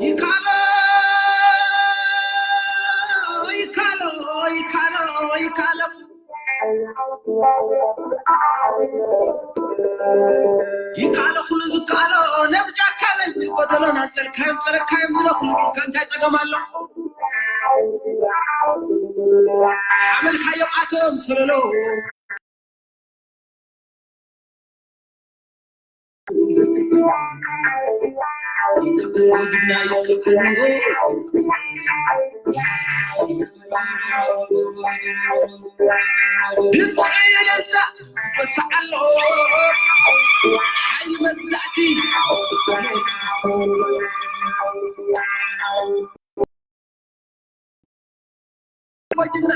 ይካሎ ይካሎ ይካሎ ይካሎ ይካሎ ኩሉ ዝካሎ ነብጃካ ለንት ጎደሎ ናጸልካዮም ጸረካዮም ብሎ ኩሉ ኢልካ እንታይ ጸገም ኣሎ? ሓመልካዮም ኣቶም ሰለሎ ድምፂ የለንታ ወሳዓሎ ሓይሊ መግዛእቲ ወጅግና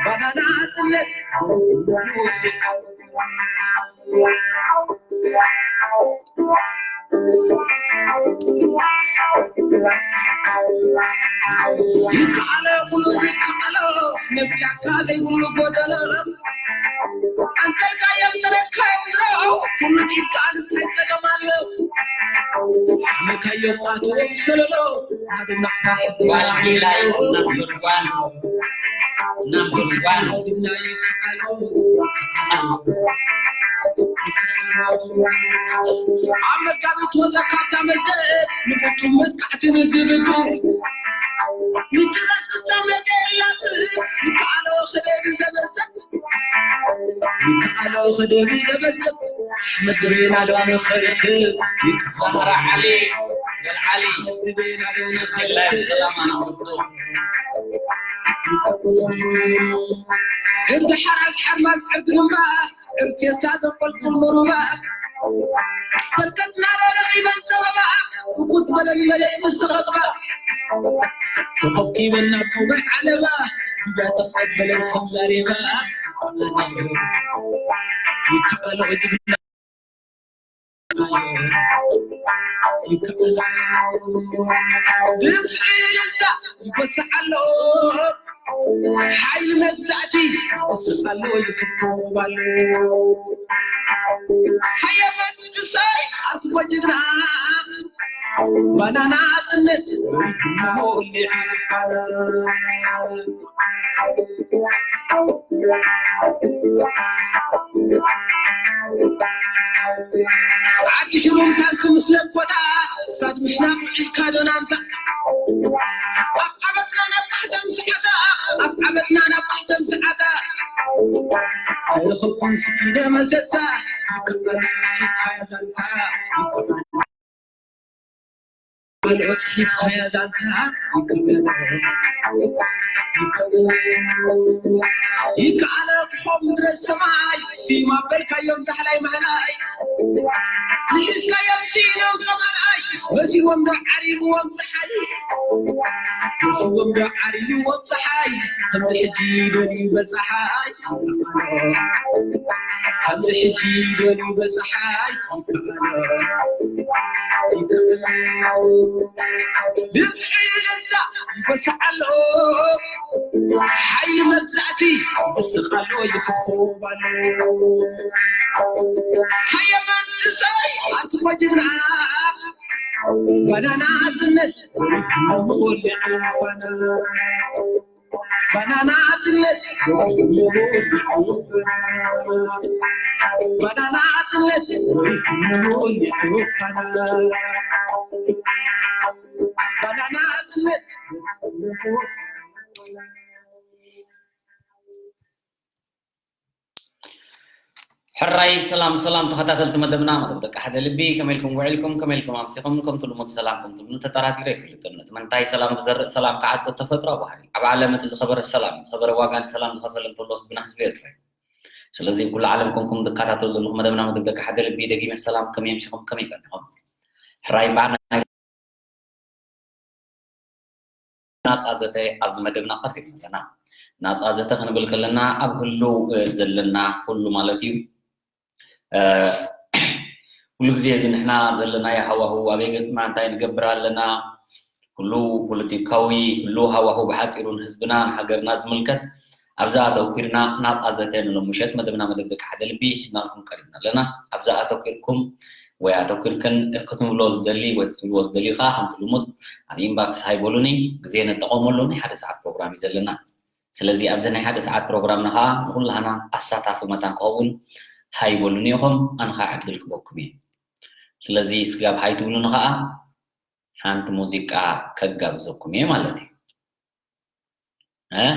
ባናና ጽነት ይከኣሎ ኩሉ ይከኣሎ ነብጃካ ዘይብሉ ጎደሎ ኣንተልካዮም ተረካዮም ድሮ ኩሉ ይከኣል እንታይ ጸገም ኣሎ ሓመካዮም ኣቶም ሰለሎ ናብና ጓል ጊላይ number one number one ኣብ መጋቢት ወዘካታ መዘ ንፍቱም መጥቃዕቲ ንግብግ ንጅራት ፍታመገ ላስ ይከኣሎ ክደብ ዘበዘብ ይከኣሎ ክደብ ዘበዘብ ኣሕመድ ቤና ዶ ንኽርክብ ዛህራ ዓሊ ገልዓሊ ኣሕመድ ቤና ዶ ላይፍ ንኽርክብ ሰላማ ንኽርክብ ዕርዲ ሓራስ ሓርማዝ ዕርዲ ድማ ዕርቴስታ ዘፈልጡ ምሩባ በርከትና ዶ ረኺበን ጸበባ ብቁት በለኒ መሬት ምስ ረኽባ ተኸኪበን ናብ ነዊሕ ዓለባ ብያ ተቐበለን ከም ዛሬባ ይከኣሎ እጅግና ድምፂ እልልታ ይጎስዕ ኣሎ ሓይሊ መግዛእቲ ይጎስዕ ኣሎ ይክብከብ ኣሎ ሃየመን ንሳይ ኣርትሞ ጅግና ባናና ኣፅነት ሞሊዕ ዓዲ ሽሩም ታንክ ምስ ለኮታ ክሳድ ምሽናቕ ውዒልካ ዶናንታ ኣብ ዓመትና ናብ ማሕተም ስዓታ ኣብ ዓመትና ናብ ማሕተም ስዓታ ኣይረኸብኩን ስኢነ መሰታ ይከበል ይካያ ዛንታ ይከበል ካልኦት ሂብካያ ዛንታ ይከኣለ ክኾም ድረስ ሰማይ ስዩም ኣበልካዮም ዛሕላይ ማህላይ ንሒዝካዮም ስኢኖም ከማላይ መሲዎም ዶ ዓሪምዎም ፀሓይ መሲዎም ዶ ዓሪምዎም ፀሓይ ከምዚ ሕጂ ደልዩ በፀሓይ ከምዚ ሕጂ ደልዩ በፀሓይ ድምፂ እልልታ ይጎስዕ ኣሎ ሓይሊ መግዛእቲ ይስቕ ኣሎ ይፍኮብ ኣሎ ሃየማን እሰይ ኣርክቦ ጅግና ባናና ኣዝነት ወሊዑ ባና ባናና ኣትነት ባናና ኣትነት ባናና ኣትነት ሕራይ ሰላም ሰላም ተኸታተልቲ መደብና መደብ ደቂ ሓደ ልቢ ከመይ ኢልኩም ውዒልኩም ከመይ ኢልኩም ኣምሲኹም ከምቲ ልሙድ ሰላም ከምቲ ልሙድ ተጠራጢረ ኣይፈልጥን እቲ መንታይ ሰላም ዝዘርእ ሰላም ክዓጽድ ተፈጥሮ ባህሪ ኣብ ዓለም እቲ ዝኸበረ ሰላም እዩ ዝኸበረ ዋጋ ንሰላም ዝኸፈለ እንተሎ ህዝብና ህዝቢ ኤርትራ እዩ ስለዚ ኩሉ ዓለም ኮንኩም ዝከታተሉ ዘለኹም መደብና መደብ ደቂ ሓደ ልቢ ደጊመ ሰላም ከመይ ኣምሲኹም ከመይ ቀኒኹም ሕራይ እምበኣር ናይ ናፃ ዘተ ኣብዚ መደብና ቀሪብና ኣለና። ናፃ ዘተ ክንብል ከለና ኣብ ህልው ዘለና ኩሉ ማለት እዩ። ኩሉ ግዜ እዚ ንሕና ዘለናዮ ሃዋህው ኣበይ ገፅና እንታይ ንገብር ኣለና ኩሉ ፖለቲካዊ ህልው ሃዋህው ብሓፂሩ ንህዝብና ንሃገርና ዝምልከት ኣብዛ ኣተኩርና ናጻ ዘተ ንሎም ምሸት መደብና መደብ ደቂ ሓደ ልቢ ሒዝናልኩም ቀሪብና ኣለና። ኣብዛ ኣተኩርኩም ወይ ኣተኩርክን ክትብሎ ዝደሊ ወይ ክትብልዎ ዝደሊ ከኣ ከምቲ ልሙድ ኣብ ኢንባክስ ሃይበሉኒ፣ ግዜ ንጠቐመሉ። ናይ ሓደ ሰዓት ፕሮግራም እዩ ዘለና። ስለዚ ኣብዚ ናይ ሓደ ሰዓት ፕሮግራምና ከኣ ንኹላህና ኣሳታፊ መታን ክኸውን ሃይበሉኒ ኢኹም፣ ኣነ ከኣ ዕድል ክበኩም እየ። ስለዚ ስጋብ ሃይ ትብሉኒ ከኣ ሓንቲ ሙዚቃ ከጋብዘኩም እየ ማለት እዩ። እ?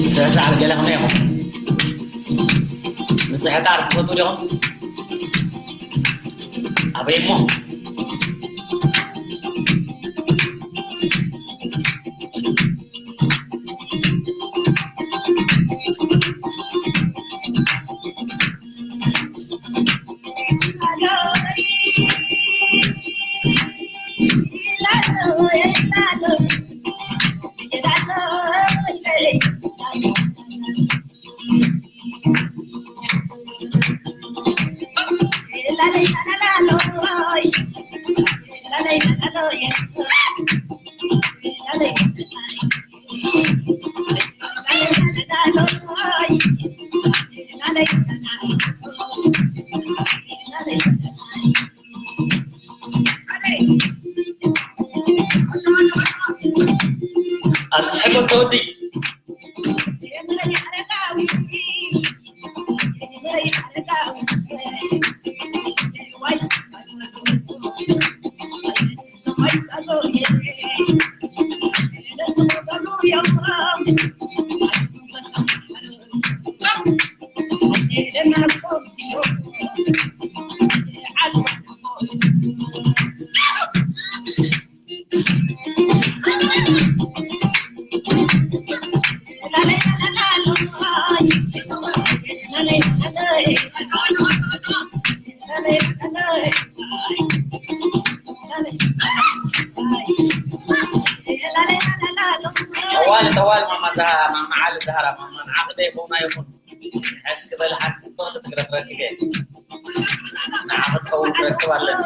ምስዕሳዕ ገለ ከመይ ኢኹም? ምስዕጣር ትፈትዉ ዲኹም? ኣበይ እሞ? ኣስሕቦ ተወዲ። ጠዋል፣ ጠዋል፣ ማማ ዛ-፣ ማማ ዓሊ ዛህራ፣ ማማ ንዓኺ ዘይኮና ይኹን። ሕስ ክበል ሓንቲ ጽብቕቲ ትግረ ትረክብ እየ። ንዓኺ ትኸውን ክረክብ ኣለኒ።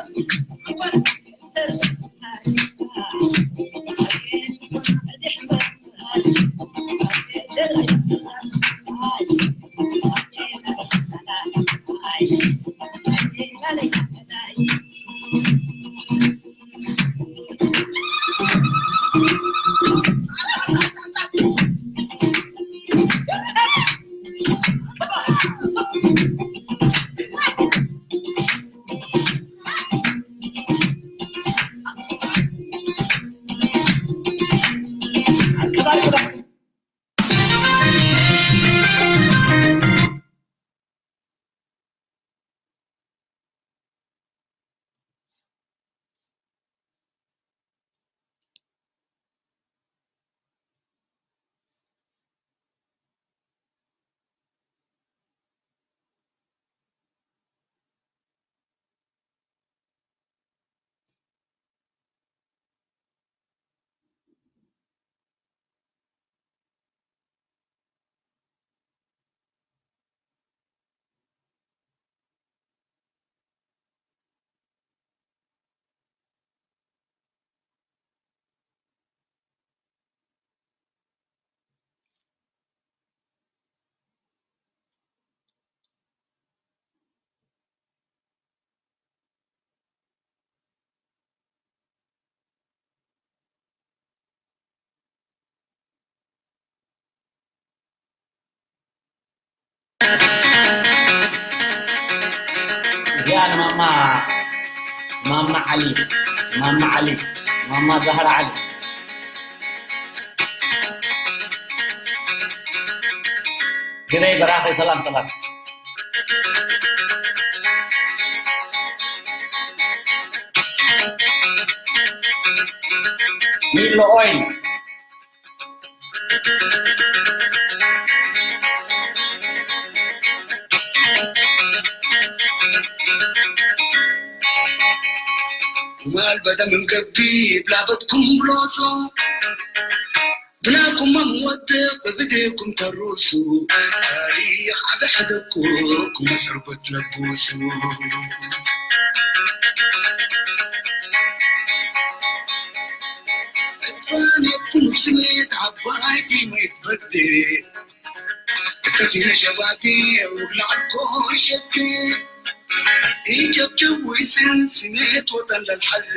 እዚኣ ንማማ፣ ማማ ዓሊ፣ ማማ ዓሊ፣ ማማ ዛህራ ዓሊ። ግደይ በራኺ፣ ሰላም፣ ሰላም። ሚሎ ኦይል። ትማል በደም እንገቢ ብላበትኩም ብሎሶ ብናኩም መወትቕ ብድኩም ተሩሱ ታሪኽ ዓቢ ሕደኩም መስርጎት ለቡሱ። ፋኔኩም ስሜት ዓባይቲ መይት በዴ ከፊነ ሸባቢ ውግላዕኮ ሸክ ኢጀብጀብ ወይስን ስሜት ወጠን ለልሓዘ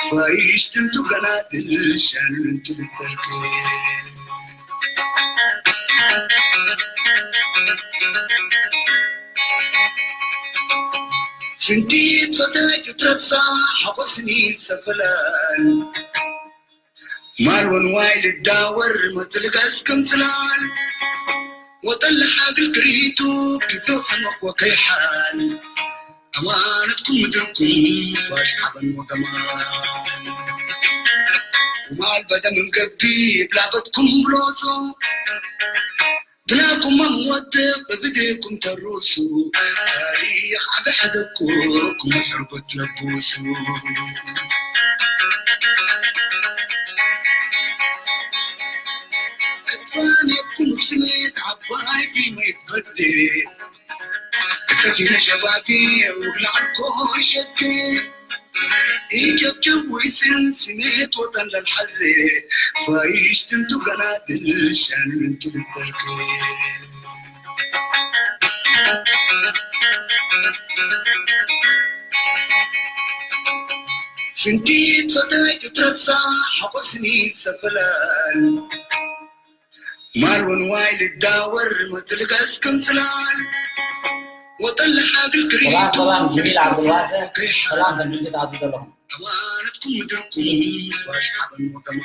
ፋይሽ ትንቱ ገና ድልሻን ትልተርክ ስንቲት ፈተይ ትትረሳ ሓቆስኒ ሰፈላል ማል ወንዋይ ልዳወር መትልጋስ ክምትላል ወጠን ለሓግል ክሪቱ ክፍቕ ሕመቕ ወከይሓል ኣማነትኩም ምድርኩም ፋሽ ሓበን ወገማል ማል በደምን ገቢ ብላበትኩም ብሎሶ ብላኩም መወድቕ ብድኩም ተሩሱ ታሪኽ ዓቢ ሓደኩም መሰርጎት ለቡሱ እትፋነኩም ስሜት ዓባይቲ መይት በዴ ከፊነ ሸባቢ ውግላዕኮ ሸክ ኢጀብጀብ ወይስን ስሜት ወጠን ለልሓዘ ፋይሽ ትንቱ ገና ድልሻን ትልተርክ ስንቲት ፈተይ ትትረሳ ሓቆስኒ ሰፈላል ማል ወንዋይ ልዳወር መትልጋስ ክምትላል ወጠን ለሓግል ክሪቱ ሰላም ሰላም ጅሚል ዓብዱልዋስዕ ሰላም ተምልክት ኣቱ ዘለኹም ኣማነትኩም ምድርኩም ፋሽ ሓበን ወገማ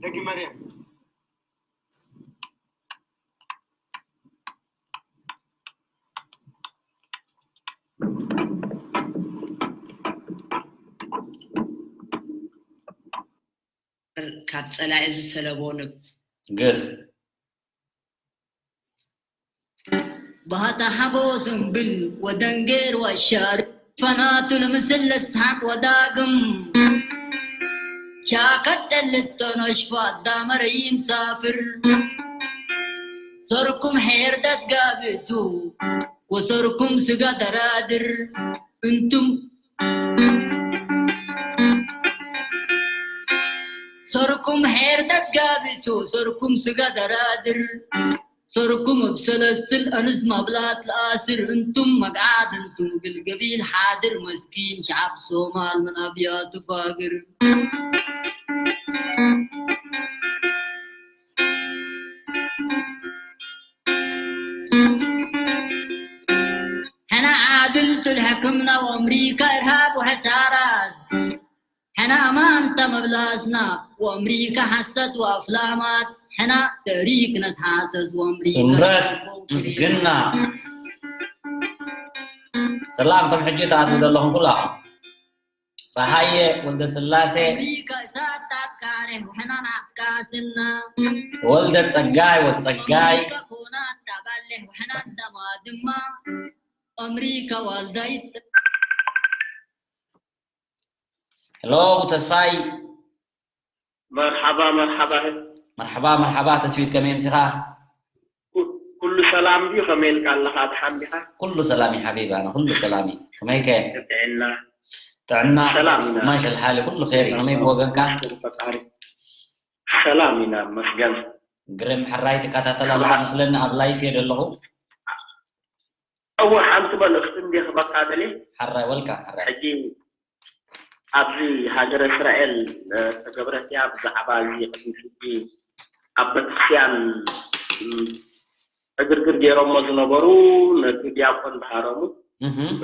ደቂ መርያም ካብ ጸላኢ ዝሰለቦ ንብ። ግስ። ባህታ ሓጎ ዝንብል ወደንጌር ዋሻር ፈናቱ ልምስል ለስሓቅ ወዳግም ቻከት ደልቶ ነሽፋ ዳመረይ ምሳፍር ሰርኩም ሄር ደትጋብቱ ወሰርኩም ስጋ ደራድር እንቱም ሰርኩም ሄር ደትጋብቱ ሰርኩም ስጋ ደራድር ሰርኩም እብ ሰለስል ኣንስ ማብላት ለኣስር እንቱም መግዓት እንቱም ግልገቢል ሓድር መስኪን ሸዓብ ሶማል ምን ኣብያቱ ፋግር ሕና ዓድል ትልሕክምና ወኣምሪካ ኢርሃብ ወሐሳራት ሕና ኣማንታ መብላስና ወኣምሪካ ሓሰት ወኣፍላማት ሕና ተሪክ ነትሓሰስ ወኣምሪካ ስምረት ምስግና ሰላም ከም ሕጂ ትኣትዉ ዘለኹም ኩላኹም ፀሃየ ወልደ ስላሴ ኣምሪካ እሳት ታትካሬ ሕና ናትካስና ወልደ ፀጋይ ወፀጋይ ኣምሪካ ኮናት ታባሌ ሕና ደማ ድማ ኣምሪካ ዋልዳይት ሄሎ ተስፋይ መርሓባ መርሓባ መርሓባ መርሓባ ተስፊት ከመይ ምሲኻ ኩሉ ሰላም ድዩ ከመይ ኢልካ ኣለኻ ደሓን ዲኻ ኩሉ ሰላም እዩ ሓቢቢ ኣነ ኩሉ ሰላም እዩ ከመይ ከ ጥዕና ጥዕና ሰላም ኢና ማሽ ኣልሓሊ ኩሉ ኸይር እዩ ከመይ ብወገንካ ሰላም ኢና መስገን ግርም ሕራይ ትከታተል ኣለኻ መስለኒ ኣብ ላይፍ እየ ዘለኹ እወ ሓንቲ መልእኽቲ እንዲ ክበካ ደልየ ሓራይ ወልካ ሓራይ ሕጂ ኣብዚ ሃገረ እስራኤል ዝተገብረት እያ ብዛዕባ እዚ ቅድሚ ሕጂ ኣብ ቤተክርስትያን ዕግርግር ገይሮሞ ዝነበሩ ነቲ ዲያቆን ዝሃረሙ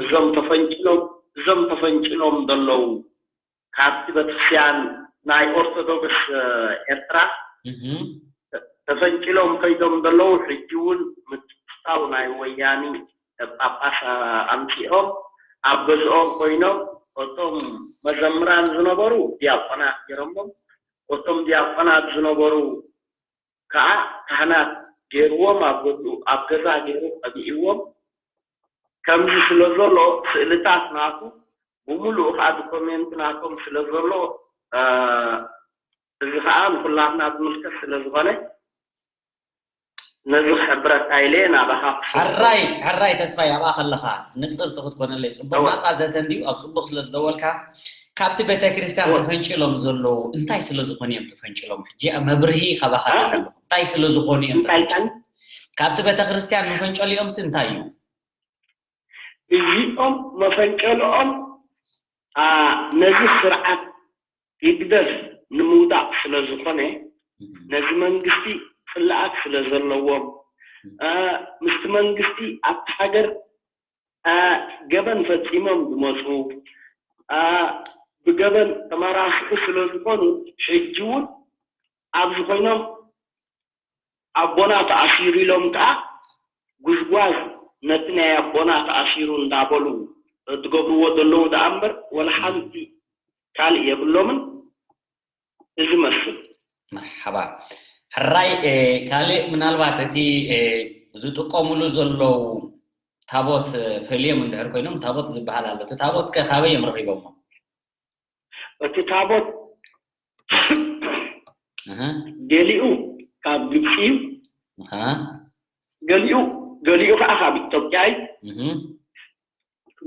እዞም ተፈንጭሎም እዞም ተፈንጭሎም ዘለዉ ካብቲ ቤተክርስትያን ናይ ኦርቶዶክስ ኤርትራ ተፈንጭሎም ከይዶም ዘለዉ። ሕጂ እውን ምትስታው ናይ ወያኒ ጳጳስ ኣምፂኦም ኣብ ገዝኦም ኮይኖም እቶም መዘምራን ዝነበሩ ዲያቆናት ገይሮሞም፣ እቶም ዲያቆናት ዝነበሩ ከዓ ካህናት ገይርዎም ኣብ ገዝኡ ኣብ ገዛ ገይሩ ቀቢእዎም። ከምዚ ስለ ዘሎ ስእልታት ናቱ ብምሉኡ ከዓ ዶኮሜንት ናቶም ስለ ዘሎ እዚ ከዓ ንኩላትና ዝምልከት ስለ ዝኾነ ነዚ ክሕብረካ ኢለ ናባኻ ክሰ- ሕራይ ሕራይ ተስፋይ ኣብኣ ከለኻ ንፅርቲ ክትኮነለይ ፅቡቅ ናፃ ዘተ እንድዩ ኣብ ፅቡቅ ስለ ዝደወልካ ካብቲ ቤተክርስትያን ተፈንጭሎም ዘለዉ እንታይ ስለ ዝኾኑ እዮም ተፈንጭሎም ሕጂ መብርሂ ካባኻ ደለኹ እንታይ ስለ ዝኾኑ እዮም ተፈንጭሎም ካብቲ ቤተክርስትያን መፈንጨሊኦምሲ እንታይ እዩ እዚኦም መፈንጨልኦም ነዚ ስርዓት ህግደፍ ንምውዳቕ ስለ ዝኾነ ነዚ መንግስቲ ፅልኣት ስለ ዘለዎም ምስቲ መንግስቲ ኣብቲ ሃገር ገበን ፈፂሞም ዝመፁ ብገበን ተመራስሑ ስለ ዝኾኑ ሕጂ እውን ኣብዚ ኮይኖም ኣቦና ተኣሲሩ ኢሎም ከዓ ጉዝጓዝ ነቲ ናይ ኣቦና ተኣሲሩ እንዳበሉ ዝገብርዎ ዘለዉ ደኣ እምበር ወላ ሓንቲ ካልእ የብሎምን። እዚ መስል። መርሓባ ሕራይ ካልእ ምናልባት እቲ ዝጥቀሙሉ ዘለዉ ታቦት ፈልዮም እንድሕር ኮይኖም ታቦት ዝበሃል ኣሎ። እቲ ታቦት ከ ካበይ እዮም ረኺቦሞ? እቲ ታቦት ገሊኡ ካብ ግብፂ እዩ። ገሊኡ ገሊኡ ከዓ ካብ ኢትዮጵያ እዩ።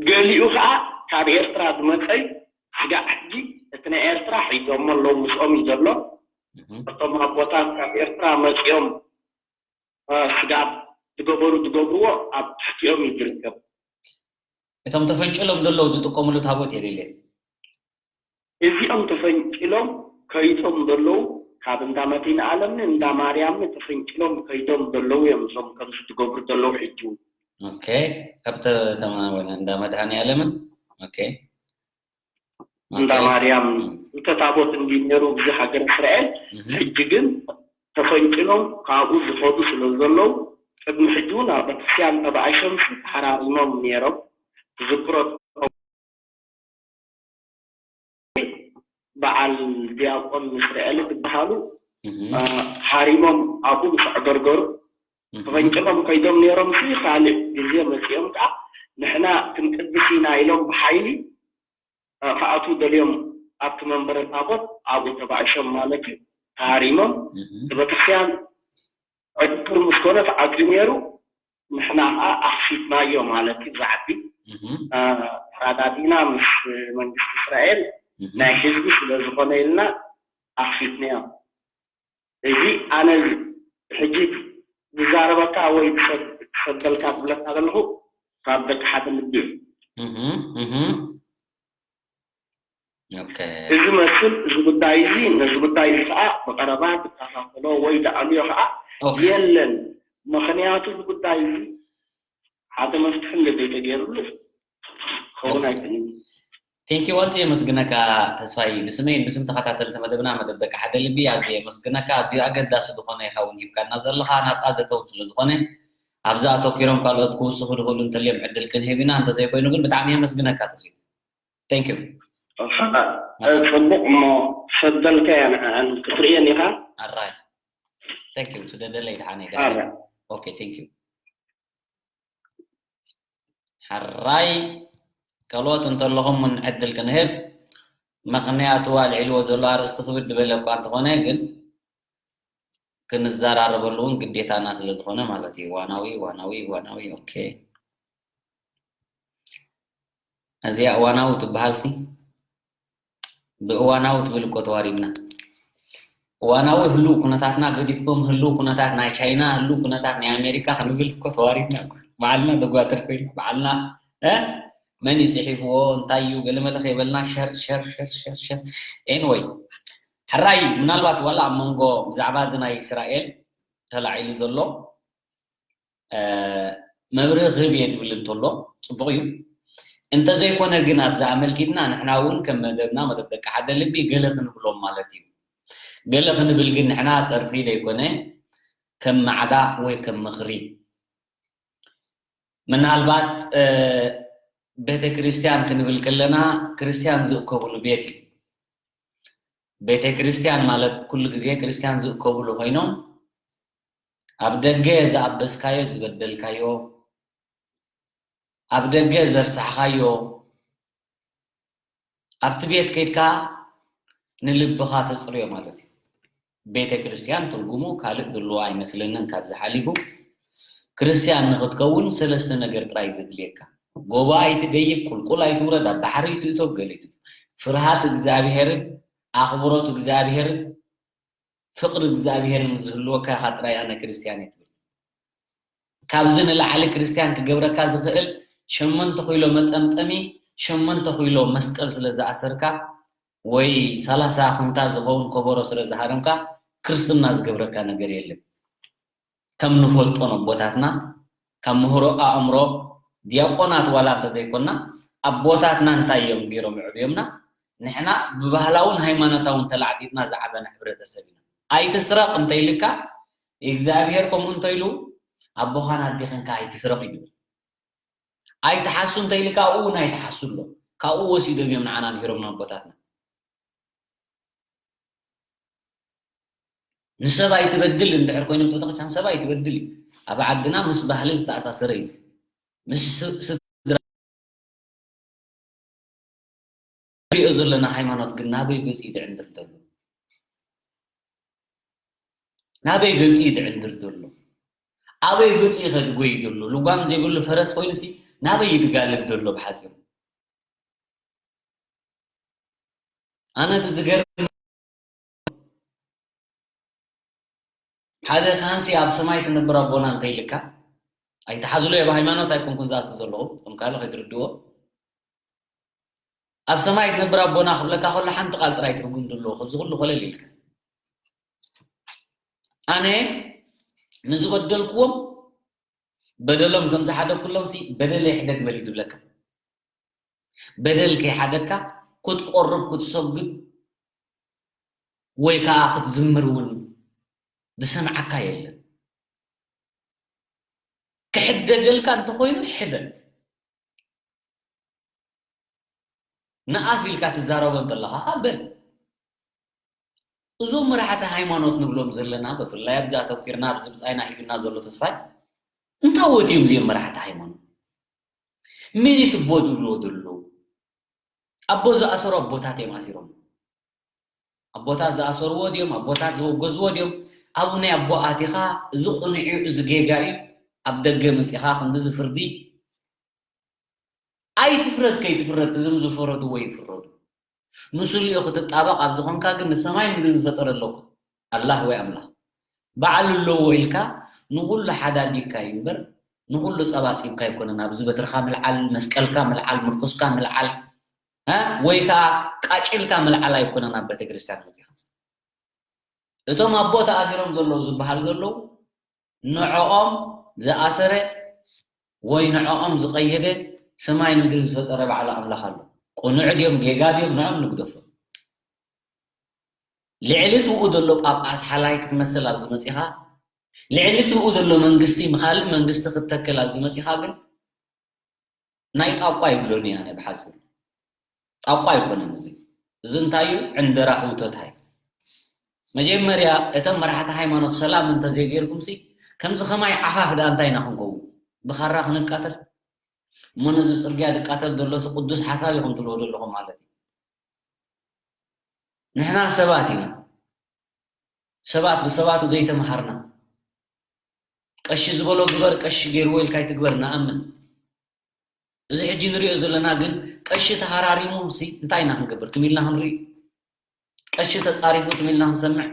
ገሊኡ ከዓ ካብ ኤርትራ ዝመፀ እዩ። ስጋዕ ሕጂ እቲ ናይ ኤርትራ ሒዞሞ ኣለዉ ምስኦም እዩ ዘሎ። እቶም ኣቦታት ካብ ኤርትራ መፂኦም ስጋብ ዝገበሩ ዝገብርዎ ኣብ ትሕቲኦም እዩ ዝርከብ። እቶም ተፈንጭሎም ዘለዉ ዝጥቀምሉ ታቦት የሌለ። እዚኦም ተፈንጭሎም ከይቶም ዘለዉ ካብ እንዳ መድህን ኣለምን እንዳ ማርያምን ተፈንጭሎም ከይቶም ዘለዉ እዮም እዞም ከምዚ ዝገብሩ ዘለዉ ሕጂ እውን። ኦኬ ካብ ተማወነ እንዳ መድሃኒ ኣለምን ኦኬ እንዳ ማርያም ክልተ ታቦት እንዲ ነሩ ብዚ ሃገር እስራኤል ሕጂ ግን ተፈንጭሎም ካብኡ ዝኸዱ ስለ ዘለዉ ቅድሚ ሕጂ እውን ኣብ ቤተክርስትያን ተባኢሶም ተሓራሪሞም ነይሮም ትዝክሮ በዓል ዲያቆን እስራኤል ዝበሃሉ ሃሪሞም ኣብኡ ምስ ኣዕገርገሩ ተፈንጭሎም ከይዶም ነይሮም ሲ ካልእ ግዜ መፂኦም ከዓ ንሕና ክንቅድስ ኢና ኢሎም ብሓይሊ ክኣትዉ ደልዮም ኣብቲ መንበረ ታቦት ኣብኡ ተባኢሶም ማለት እዩ ተሃሪሞም እቲ ቤተክርስትያን ዕግርግር ምስ ኮነ ተዓፅዩ ነይሩ ንሕና ከዓ ኣኽፊትናዮ ማለት እዩ ብዛዕቢ ተራዳዲና ምስ መንግስቲ እስራኤል ናይ ህዝቢ ስለ ዝኾነ ኢልና ኣኽፊትናዮ እዚ ኣነ ሕጂ ዝዛረበካ ወይ ዝሰደልካ ዝብለካ ዘለኹ ካብ ደቂ ሓደ ልቢ እዩ እዚ መስል እዚ ጉዳይ እዚ ነዚ ጉዳይ እዚ ከዓ ብቀረባ ትከታተሎ ወይ ደኣልዮ ከዓ የለን ምክንያቱ እዚ ጉዳይ እዚ ሓደ መፍትሒ እንተዘይተገይርሉ ክኸውን ኣይክእልን እዩ። ቴንኪ ዋልቲ የመስግነካ ተስፋይ ብስመይን ብስም ተኸታተልቲ መደብና መደብ ደቂ ሓደ ልቢ ኣዝየ የመስግነካ ኣዝዩ ኣገዳሲ ዝኾነ ኢኻ እውን ሂብካና ዘለኻ ናፃ ዘተውን ስለ ዝኾነ ኣብዚ ኣተኪሮም ካልኦት ክውስኹ ዝኽእሉ እንተልዮም ዕድል ክንህብ ኢና እንተዘይኮይኑ ግን ብጣዕሚ የመስግነካ ተስፊት Thank you. ጽቡቕ እሞ ሰደልካያ ንዓን ክትርእየን ኢኻ ኣራይ Thank you ስደደለይ ድሓነይ ኣረ ድሓነይ Okay thank you ሓራይ ካልኦት እንተለኹም ውን ዕድል ክንህብ ምኽንያቱ ኣልዒልዎ ዘሎ ኣርእስቲ ክብድ ዝበለ እኳ እንተኾነ ግን ክንዘራረበሉ እውን ግዴታና ስለ ዝኾነ ማለት እዩ። ዋናዊ ዋናዊ ዋናዊ ኦኬ እዚኣ እዋናዊ ትበሃል ሲ ብእዋናዊ ትብል እኮ ተዋሪድና። እዋናዊ ህልው ኩነታትና ገዲፍኩም ህልው ኩነታት ናይ ቻይና ህልው ኩነታት ናይ ኣሜሪካ ክንብል እኮ ተዋሪድና እኮ። ባዕልና ደጓትር ኮይና ባዕልና እ መን እዩ ፅሒፍዎ እንታይ እዩ ገለመለ ከይበልና ሸር ሸር ሸር ሸር ሸር anyway ሕራይ ምናልባት ዋላ ኣብ መንጎ ብዛዕባ እዚ ናይ እስራኤል ተላዒሉ ዘሎ መብርሂ ክህብ እየ ዝብል እንተሎ ፅቡቕ እዩ። እንተዘይኮነ ግን ኣብዚ ኣመልኪትና ንሕና እውን ከም መደብና መደብ ደቂ ሓደ ልቢ ገለ ክንብሎም ማለት እዩ። ገለ ክንብል ግን ንሕና ፀርፊ ዘይኮነ ከም ማዕዳ ወይ ከም ምኽሪ። ምናልባት ቤተ ክርስቲያን ክንብል ከለና ክርስቲያን ዝእከብሉ ቤት እዩ። ቤተ ክርስቲያን ማለት ኩሉ ግዜ ክርስቲያን ዝእከብሉ ኮይኖም ኣብ ደገ ዝኣበስካዮ ዝበደልካዮ ኣብ ደገ ዘርሳሕኻዮ ኣብቲ ቤት ከይድካ ንልብኻ ተጽርዮ ማለት እዩ። ቤተ ክርስቲያን ትርጉሙ ካልእ ድልዎ ኣይመስለንን። ካብዚ ሓሊፉ ክርስቲያን ንኽትከውን ሰለስተ ነገር ጥራይ ዘድልየካ። ጎቦ ኣይትደይብ፣ ቁልቁል ኣይትውረድ፣ ኣብ ባሕሪ ኣይትእቶ፣ ገሊቱ ፍርሃት እግዚኣብሔርን ኣኽብሮት እግዚኣብሔርን ፍቕሪ እግዚኣብሔር ምስ ዝህልወካ ኢኻ ጥራይ ኣነ ክርስትያን እየ ትብል። ካብዚ ንላዕሊ ክርስትያን ክገብረካ ዝኽእል ሸሞንተ ኪሎ መጠምጠሚ፣ ሸሞንተ ኪሎ መስቀል ስለ ዝኣሰርካ ወይ ሰላሳ ኩንታል ዝኸውን ከበሮ ስለ ዝሃረምካ ክርስትና ዝገብረካ ነገር የለን። ከም ንፈልጦ ኣቦታትና ካብ ምህሮ ኣእምሮ ዲያቆናት ዋላ እንተዘይኮና ኣቦታትና እንታይ እዮም ገይሮም የዕብዮምና? ንሕና ብባህላውን ሃይማኖታውን ተላዕጢጥና ዝዓበና ሕብረተሰብ ኢና። ኣይትስረቕ እንተኢልካ እግዚኣብሔር ከምኡ እንተኢሉ ኣቦኻን ኣዴኽን ከኣ ኣይትስረቕ እዩ ዝብል። ኣይትሓሱ እንተኢልካ ኣብኡ እውን ኣይትሓሱ ኣሎ። ካብኡ ወሲዶም እዮም ንዓና ምሂሮምና ኣቦታትና። ንሰብ ኣይትበድል እንድሕር ኮይኖም ቤተክርስትያን ሰብ ኣይትበድል እዩ። ኣብ ዓድና ምስ ባህሊ ዝተኣሳሰረ እዩ። ምስ ስ- ስድራ ንሪኦ ዘለና ሃይማኖት ግን ናበይ ገፁ እዩ ዝዕንድር ዘሎ? ናበይ ገፁ እዩ ዝዕንድር ዘሎ? ኣበይ ገፁ እዩ ከድጎይ ዘሎ? ልጓም ዘይብሉ ፈረስ ኮይኑሲ ናበይ እዩ ዝጋልብ ዘሎ ብሓፂሩ? ኣነ እቲ ዝገርም ሓደ ካህንሲ ኣብ ሰማይ ትነብር ኣቦና እንተኢልካ ኣይትሓዝሎ። ኣብ ሃይማኖት ኣይኮንኩን ዝኣቱ ዘለኹ፣ እቶም ካልእ ከይትርድዎ። ኣብ ሰማይ ትነብር ኣቦና ክብለካ ከሎ ሓንቲ ቃል ጥራይ ትርጉም ዘለዎ፣ ከዚ ኩሉ ኮለል ኢልካ ኣነ ንዝበደልክዎም በደሎም ከም ዝሓደግኩሎም ሲ በደለይ ሕደግ በል እዩ ዝብለካ። በደል ከይሓደግካ ክትቆርብ ክትሰግድ ወይ ከዓ ክትዝምር እውን ዝሰምዓካ የለን። ክሕደገልካ እንተኮይኑ ሕደግ። ንኣፍ ኢልካ ትዛረቦ እንተለኻ በል። እዞም መራሕቲ ሃይማኖት ንብሎም ዘለና ብፍላይ ኣብዚ ኣተኪርና ኣብዚ ብፃይና ሂብና ዘሎ ተስፋይ እንታይ ወት እዮም እዚኦም መራሕቲ ሃይማኖት? ሚኒት እቦ ዝብልዎ ዘለዉ ኣቦ ዝኣሰሩ ኣቦታት እዮም ኣሲሮም። ኣቦታት ዝኣሰርዎ ድዮም ኣቦታት ዘወገዝዎ ድዮም? ኣብ ናይ ኣቦ ኣቲኻ እዚ ቅኑዕ እዩ እዚ ጌጋ እዩ ኣብ ደገ መፂኻ ክንዲ ዝፍርዲ ኣይትፍረድ ከይትፍረድ እዞም ዝፈረድዎ ይፍረዱ። ንስሊኡ ክትጣበቕ ኣብ ዝኾንካ ግን ንሰማይ ምድሪ ዝፈጠረ ኣለኩ ኣላህ ወይ ኣምላኽ ባዕሉ ኣለዎ ኢልካ ንኹሉ ሓዳዲግካ እዩ እምበር ንኹሉ ጸባጺብካ ኣይኮነን። ኣብዚ በትርኻ ምልዓል፣ መስቀልካ ምልዓል፣ ምርኩስካ ምልዓል እ ወይ ከዓ ቃጭልካ ምልዓል ኣይኮነን ኣብ ቤተክርስትያን መጺኻ። እቶም ኣቦ ተኣሲሮም ዘለዉ ዝበሃል ዘለዉ ንዕኦም ዝኣሰረ ወይ ንዕኦም ዝቐየደ ሰማይ ምድሪ ዝፈጠረ ባዕሉ ኣምላኽ ኣሎ። ቅኑዕ ድዮም ጌጋ ድዮም ንዕኦም ንግደፎም። ልዕሊ ትብኡ ዘሎ ጳጳስ ሓላይ ክትመስል ኣብዚ መጺኻ፣ ልዕሊ ትብኡ ዘሎ መንግስቲ ብኻልእ መንግስቲ ክትተክል ኣብዚ መጺኻ ግን ናይ ጣቋ ይብሎን እየ ኣነ ብሓፂሩ። ጣቋ ኣይኮነን እዚ። እዚ እንታይ እዩ? ዕንደራ ህውተታ እዩ። መጀመርያ እቶም መራሕቲ ሃይማኖት ሰላም እንተዘይገይርኩም ሲ ከምዚ ከማይ ዓፋፍ ደኣ እንታይ ኢና ክንከውን? ብኻራ ክንቃተል? እሞ ነዚ ፅርግያ ዝቃተል ዘሎ ሲ ቅዱስ ሓሳብ ኢኹም ትልዎ ዘለኹም ማለት እዩ። ንሕና ሰባት ኢና። ሰባት ብሰባቱ ዘይተምሃርና። ቀሺ ዝበሎ ግበር፣ ቀሺ ገይርዎ ኢልካ ኣይትግበር፣ ንኣምን። እዚ ሕጂ ንሪኦ ዘለና ግን ቀሺ ተሃራሪሙ ሲ እንታይ ኢና ክንገብር? ትም ኢልና ክንርኢ? ቀሺ ተጻሪፉ ትም ኢልና ክንሰምዕ?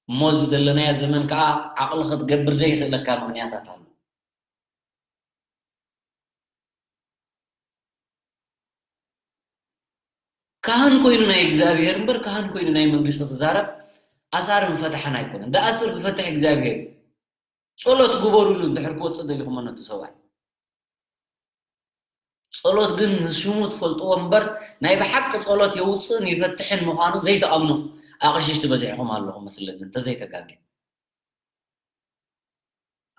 እሞ እዚ ዘለናዮ ዘመን ከኣ ዓቕሊ ክትገብር ዘይኽእለካ ምኽንያታት ኣሎ። ካህን ኮይኑ ናይ እግዚኣብሔር እምበር ካህን ኮይኑ ናይ መንግስቲ ክዛረብ ኣሳርን ፈታሕን ኣይኮነን። ደኣስር ዝፈትሕ እግዚኣብሔር እዩ። ጸሎት ግበሩሉ እንድሕር ክወጽእ ደሊኹሞ ነቲ ሰብኣይ። ጸሎት ግን ንሽሙ ትፈልጥዎ እምበር ናይ ብሓቂ ጸሎት የውጽእን ይፈትሕን ምዃኑ ዘይትኣምኑ ኣቕሽሽቲ በዚሕኹም ኣለኹም መስለኒ እንተዘይተጋግየ።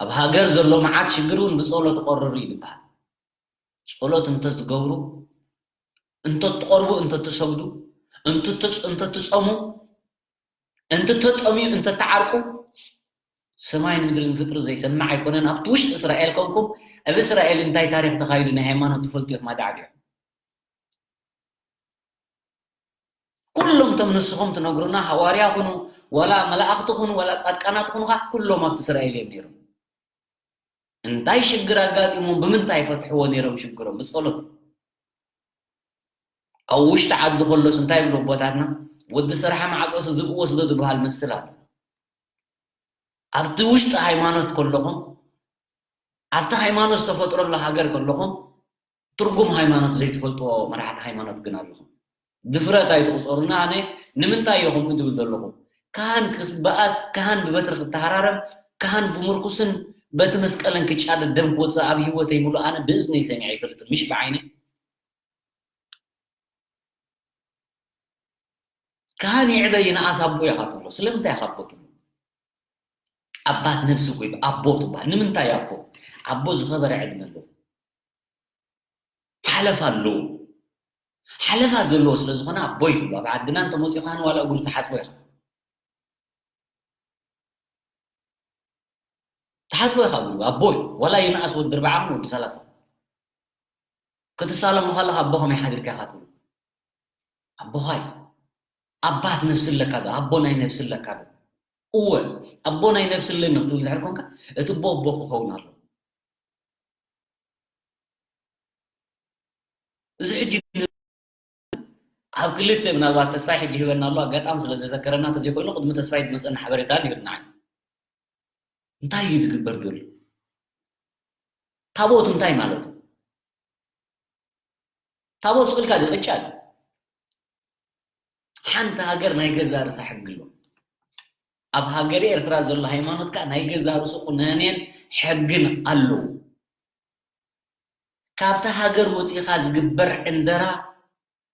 ኣብ ሃገር ዘሎ መዓት ሽግር እውን ብጸሎት ይቐርር እዩ ዝበሃል። ጸሎት እንተትገብሩ፣ እንተትቐርቡ፣ እንተትሰግዱ፣ እንተትጽ-፣ እንተትጸሙ፣ እንተትጠምዩ፣ እንተትዓርቁ፣ ሰማይን ምድርን ፍጥሪ ዘይሰምዕ ኣይኮነን። ኣብቲ ውሽጢ እስራኤል ኮንኩም፣ ኣብ እስራኤል እንታይ ታሪኽ ተኻይዱ ናይ ሃይማኖት ትፈልጡ ኢኹም ኣዳዕዲዑ። ኩሎም እቶም ንስኹም ትነግሩና፣ ሃዋርያ ኩኑ፣ ዋላ መላእኽቲ ኩኑ፣ ዋላ ጻድቃናት ኩኑ፣ ኩሎም ኣብቲ እስራኤል እዮም ነይሮም። እንታይ ሽግር ኣጋጢሞም፣ ብምንታይ ይፈትሕዎ ነይሮም ሽግሮም? ብጸሎት። ኣብ ውሽጢ ዓዲ ከሎስ እንታይ ይብሉ ኣቦታትና? "ወዲ ስራሕ መዓጸሱ ዝብኢ ወስዶ" ዝበሃል ምስል ኣሎ። ኣብቲ ውሽጢ ሃይማኖት ከለኹም፣ ኣብቲ ሃይማኖት ዝተፈጥረሉ ሃገር ከለኹም፣ ትርጉም ሃይማኖት ዘይትፈልጥዎ መራሕቲ ሃይማኖት ግን ኣለኹም። ድፍረት ኣይትቑጸሩና። ኣነ ንምንታይ እየ ከምኡ ዝብል ዘለኹ? ካህን ክስ-፣ በኣስ፣ ካህን ብበትሪ ክተሃራረም፣ ካህን ብምርኩስን በቲ መስቀልን ክጫደድ ደም ክወጽእ ኣብ ህይወተይ ሙሉእ ኣነ ብእዝነይ ሰሚዐ ኣይፈልጥን፣ ምሽ ብዓይነይ። ካህን ይዕበ ይንኣስ ኣቦ ኢኻ ትብሎ። ስለምንታይ ኢኻ ኣቦ ትብሎ? ኣባት ነብሲ እኮ ይብ-፣ ኣቦ ትበሃል። ንምንታይ ኣቦ? ኣቦ ዝኸበረ ዕድመ ኣለዎ። ሓለፋ ኣለዎ። ሓለፋ ዘለዎ ስለ ዝኾነ ኣቦ እዩ ትብሎ። ኣብ ዓድና እንተመፂኡ ካህን ዋላ እግሩ ትሓፅቦ ኢኻ። ትሓስቦ ኢኻ እግሩ ኣቦይ፣ ዋላ ይንኣስ ወዲ ኣርብዓ ኹን ወዲ ሰላሳ። ክትሳለሞ ከለኻ ኣቦ ከመይ ሓዲርካ ኢኻ ትብሎ። ኣቦኻ እዩ። ኣባት ነብሲ ኣለካ ዶ? ኣቦ ናይ ነብሲ ኣለካ ዶ? እወ፣ ኣቦ ናይ ነብሲ ኣለኒ ክትብል ድሕሪ ኮንካ፣ እቲ ኣቦ ኣቦ ክኸውን ኣለዎ። እዚ ሕጂ ኣብ ክልተ ምናልባት ተስፋይ ሕጂ ሂበና ኣሎ፣ ኣጋጣሚ ስለ ዘዘከረና፣ ተዘይኮይኑ ቅድሚ ተስፋይ ዝመፀና ሓበሬታ ነይሩ ንዓይ። እንታይ እዩ ዝግበር ዘሎ? ታቦት እንታይ ማለት እዩ? ታቦት ስቕ ኢልካ ድቕጫ እዩ። ሓንቲ ሃገር ናይ ገዛ ርእሳ ሕጊ ኣለዋ። ኣብ ሃገረ ኤርትራ ዘሎ ሃይማኖት ከኣ ናይ ገዛ ርእሱ ቁነኔን ሕግን ኣለዎ። ካብታ ሃገር ወጺኻ ዝግበር ዕንደራ፣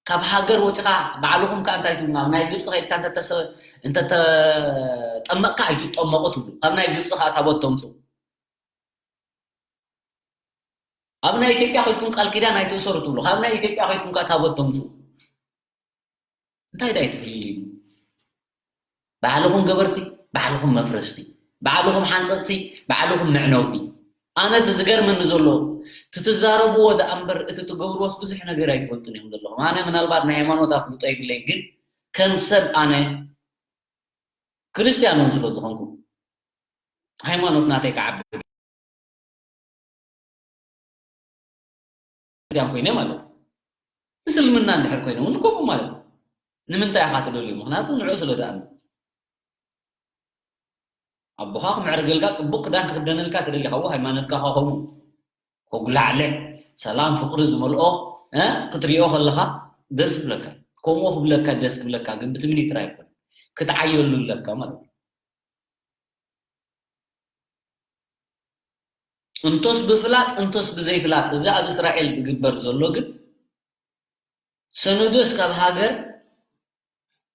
ካብ ሃገር ወጺኻ ባዕልኹም ከኣ እንታይ ትብሉ? ናብ ናይ ግብጺ ከይድካ እንተተሰ-፣ እንተተጠመቕካ ኣይትጠመቑ ትብሉ። ካብ ናይ ግብጺ ከኣ ታቦት ተምጽኡ። ኣብ ናይ ኢትዮጵያ ከይድኩም ቃል ኪዳን ኣይትእሰሩ ትብሉ። ካብ ናይ ኢትዮጵያ ከይድኩም ከኣ ታቦት ተምጽኡ። እንታይ ደኣ እዩ እቲ ፍልልዩ? ባዕልኹም ገበርቲ፣ ባዕልኹም መፍረስቲ፣ ባዕልኹም ሓንጸጽቲ፣ ባዕልኹም መዕነውቲ። ኣነ እቲ ዝገርመኒ ዘሎ፣ እቲ ትዛረብዎ ደኣ እምበር፣ እቲ ትገብርዎስ ብዙሕ ነገር ኣይትፈልጡን ኢኹም ዘለኹም። ኣነ ምናልባት ናይ ሃይማኖት ኣፍልጦ የብለይን፣ ግን ከም ሰብ ኣነ ክርስትያን እውን ስለ ዝኾንኩ፣ ሃይማኖት ናተይ ክዓቢ ክርስትያን ኮይነ ማለት እዩ። ምስልምና እንድሕር ኮይነ እውን ከምኡ ማለት እዩ። ንምንታይ ኢኻ ትደልዩ? ምኽንያቱ ንዑ ስለ ዝኣምን። ኣቦኻ ክምዕርገልካ፣ ጽቡቕ ክዳን ክኽደነልካ ትደሊ፣ ካብኡ ሃይማኖትካ ከ ከምኡ። ከጉላዕልዕ፣ ሰላም ፍቕሪ ዝመልኦ፣ እ፣ ክትሪኦ ከለኻ ደስ ይብለካ። ከምኡ ክብለካ ደስ ክብለካ፣ ግን ብትምኒት ጥራይ ኣይኮነን። ክትዓየሉ ኣለካ ማለት እዩ። እንቶስ ብፍላጥ፣ እንቶስ ብዘይፍላጥ፣ እዚ ኣብ እስራኤል ዝግበር ዘሎ ግን ሰነዶስ ካብ ሃገር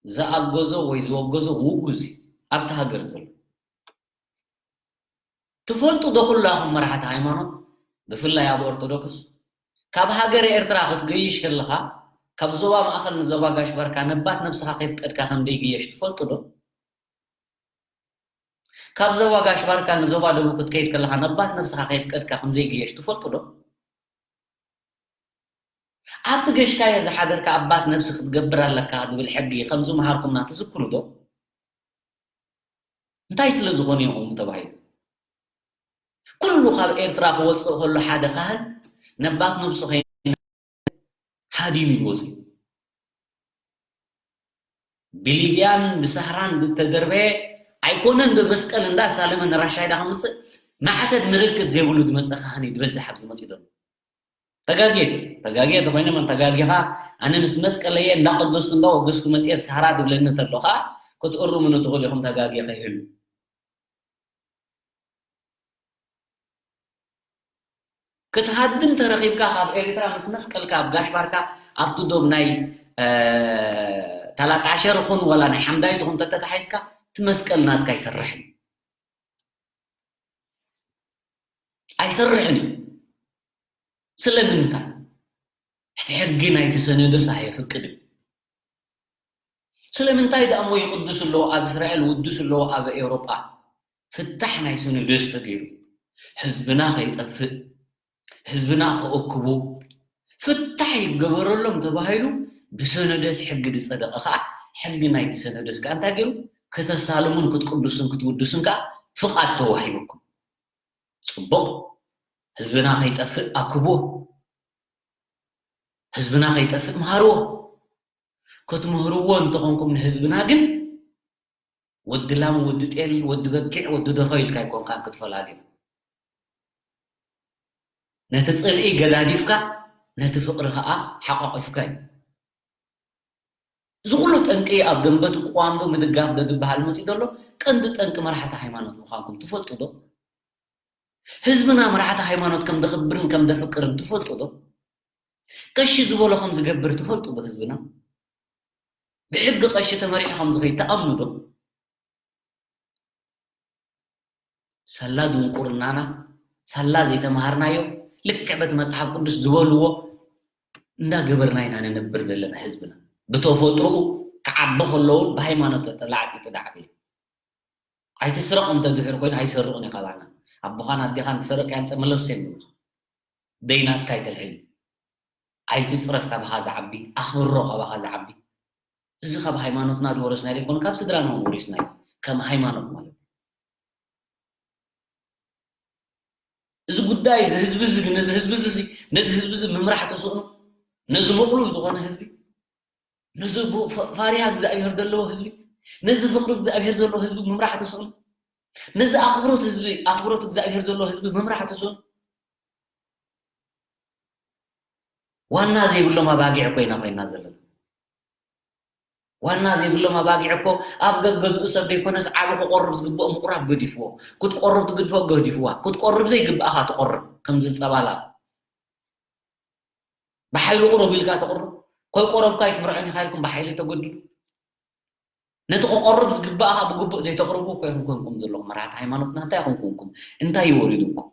ዝኣገዞ ወይ ዝወገዞ ውጉዝ እዩ ኣብቲ ሃገር ዘሎ። ትፈልጡ ዶ ኩላኹም መራሕቲ ሃይማኖት፣ ብፍላይ ኣብ ኦርቶዶክስ፣ ካብ ሃገረ ኤርትራ ክትገይሽ ከለኻ፣ ካብ ዞባ ማእኸል ንዞባ ጋሽ ባርካ ነባት ነብስኻ ከይፍቀድካ ከም ዘይግየሽ ትፈልጡ ዶ? ካብ ዞባ ጋሽ ባርካ ንዞባ ደቡብ ክትከይድ ከለኻ ነባት ነብስኻ ከይፍቀድካ ከም ዘይግየሽ ትፈልጡ ዶ? ኣብቲ ገሽካዮ ዝሓደርካ ኣባት ነብሲ ክትገብር ኣለካ ዝብል ሕጊ ከም ዝመሃርኩምና ትዝክሩ ዶ? እንታይ ስለ ዝኾነ እዮም ተባሂሉ? ኩሉ ካብ ኤርትራ ክወጽእ ከሎ ሓደ ካህን ነባት ነብሱ ከይ-፣ ሃዲኑ ይወጽእ። ብሊብያን ብሳህራን ዝተደርበየ ኣይኮነን ዶ መስቀል እንዳሳለመ ንራሻይዳ ከምጽእ ማዕተብ ምልክት ዘይብሉ ዝመጸ ካህን እዩ ዝበዝሕ ኣብዚ መጺኡ ዘሎ። ተጋግየ፣ ተጋግየ ተኾይነ መን ተጋጊኻ ኣነ ምስ መስቀለየ እንዳቀደስኩ እንዳወገዝኩ መጽየ ብሳህራ ትብለኒ ተሎ ኸኣ ክትእርሙኒ ትኽእሉ ኢኹም ተጋግየ ከይህሉ። ክትሃድም ተረኺብካ ካብ ኤርትራ ምስ መስቀልካ ኣብ ጋሽ ባርካ ኣብቲ ዶብ ናይ፣ እ፣ ታላጣሸር ኹን ወላ ናይ ሓምዳይት ኹን ተተታሒዝካ እቲ መስቀል ናትካ ኣይሰርሕን። ኣይሰርሕን እዩ። ስለምንታይ? እቲ ሕጊ ናይቲ ሰነዶስ ኣየፍቅድን። ስለምንታይ ደኣ እሞ ይቕድሱ ኣለዉ ኣብ እስራኤል፣ ውድሱ ኣለዉ ኣብ ኤውሮጳ? ፍታሕ ናይ ሰነዶስ ተገይሩ፣ ህዝብና ከይጠፍእ፣ ህዝብና ክእክቡ፣ ፍታሕ ይገበረሎም ተባሂሉ ብሰነዶስ ሕጊ ዝጸደቐ ኸኣ፣ ሕጊ ናይቲ ሰነዶስ ከኣ እንታይ ገይሩ? ከተሳልሙን ክትቅድሱን ክትውድሱን ከኣ ፍቓድ ተዋሂቡኩም። ጽቡቕ። ህዝብና ከይጠፍእ ኣክብዎ። ህዝብና ከይጠፍእ ምሃርዎ። ክትምህርዎ እንተኾንኩም ንህዝብና ግን፣ ወዲ ላም፣ ወዲ ጤል፣ ወዲ በጊዕ፣ ወዲ ደርሆ ኢልካ ኣይኮንካን ክትፈላልዮ። ነቲ ጽልኢ ገዳዲፍካ፣ ነቲ ፍቕሪ ከኣ ሓቋቒፍካ እዩ። እዚ ኩሉ ጠንቂ ኣብ ደንበ ትቋም ዶ ምድጋፍ ዶ ዝበሃል መጺኡ ዘሎ፣ ቀንዲ ጠንቂ መራሕቲ ሃይማኖት ምዃንኩም ትፈልጡ ዶ? ህዝብና መራሕቲ ሃይማኖት ከም ደኽብርን ከም ደፍቅርን ትፈልጡ ዶ? ቀሺ ዝበሎ ከም ዝገብር ትፈልጡ ዶ ህዝብና? ብሕጊ ቀሺ ተመሪሑ ከም ዝኸይድ ትኣምኑ ዶ? ሳላ ድንቁርናና፣ ሳላ ዘይተማሃርናዮ፣ ልክዕ በቲ መጽሓፍ ቅዱስ ዝበልዎ እንዳገበርና ኢና ንነብር ዘለና ህዝብና። ብተፈጥሮኡ ክዓቢ ከለውን ብሃይማኖት ተላዕጢጡ ዳዕበ እዩ። ኣይትስረቕ እንተ ድሕር ኮይኑ ኣይሰርቕን እዩ ካባና። ኣቦኻን ኣዴኻን ትሰርቕ እያ ምጸ መለስ የብሉኻ። ደይናትካ ኣይተልዕል። ኣይትጽረፍ ካባኻ ዝዓቢ፣ ኣኽብሮ ካባኻ ዝዓቢ። እዚ ካብ ሃይማኖትና ዝወረስናዮ ዘይኮነ ካብ ስድራና እውን ወሪስናዮ። ከም ሃይማኖት ማለት እዩ። እዚ ጉዳይ እዚ ህዝቢ እዚ ግን፣ እዚ ህዝቢ እዚ፣ ነዚ ህዝቢ እዚ ምምራሕ ተስእኑ፣ ነዚ ምቕሉል ዝኾነ ህዝቢ፣ ነዚ ብ-፣ ፈ-፣ ፋሪሃ እግዚኣብሔር ዘለዎ ህዝቢ፣ ነዚ ፍቕሪ እግዚኣብሔር ዘለዎ ህዝቢ ምምራሕ ተስእኑ፣ ነዚ ኣኽብሮት ህዝቢ፣ ኣኽብሮት እግዚኣብሔር ዘለዎ ህዝቢ ምምራሕ ተስእኑ። ዋና ዘይብሎም ኣባጊዕ ኮይና ኮይና ዘለና። ዋና ዘይብሎም ኣባጊዕ እኮ ኣብ ገገዝኡ ሰብ ዘይኮነስ ዓቢ ክቆርብ ዝግብኦ ምቁራብ ገዲፍዎ። ክትቆርብ ትግድፎ ገዲፍዋ። ክትቆርብ ዘይግብኣኻ ትቆርብ። ከምዚ ጸባላ። ብሓይሉ ቁረብ ኢልካ ተቕርብ። ከይቆረብካ ኣይትምርዖን ኢኻ ኢልኩም ብሓይሊ ተገድዱ። ነቲ ክቆርብ ዝግባእ ብግቡእ ዘይተቕርቡ እኮ ኢኹም ኮንኩም ዘለኹም መራሕቲ ሃይማኖትና። እንታይ ኢኹም ኮንኩም? እንታይ እዩ ወሪዱኩም?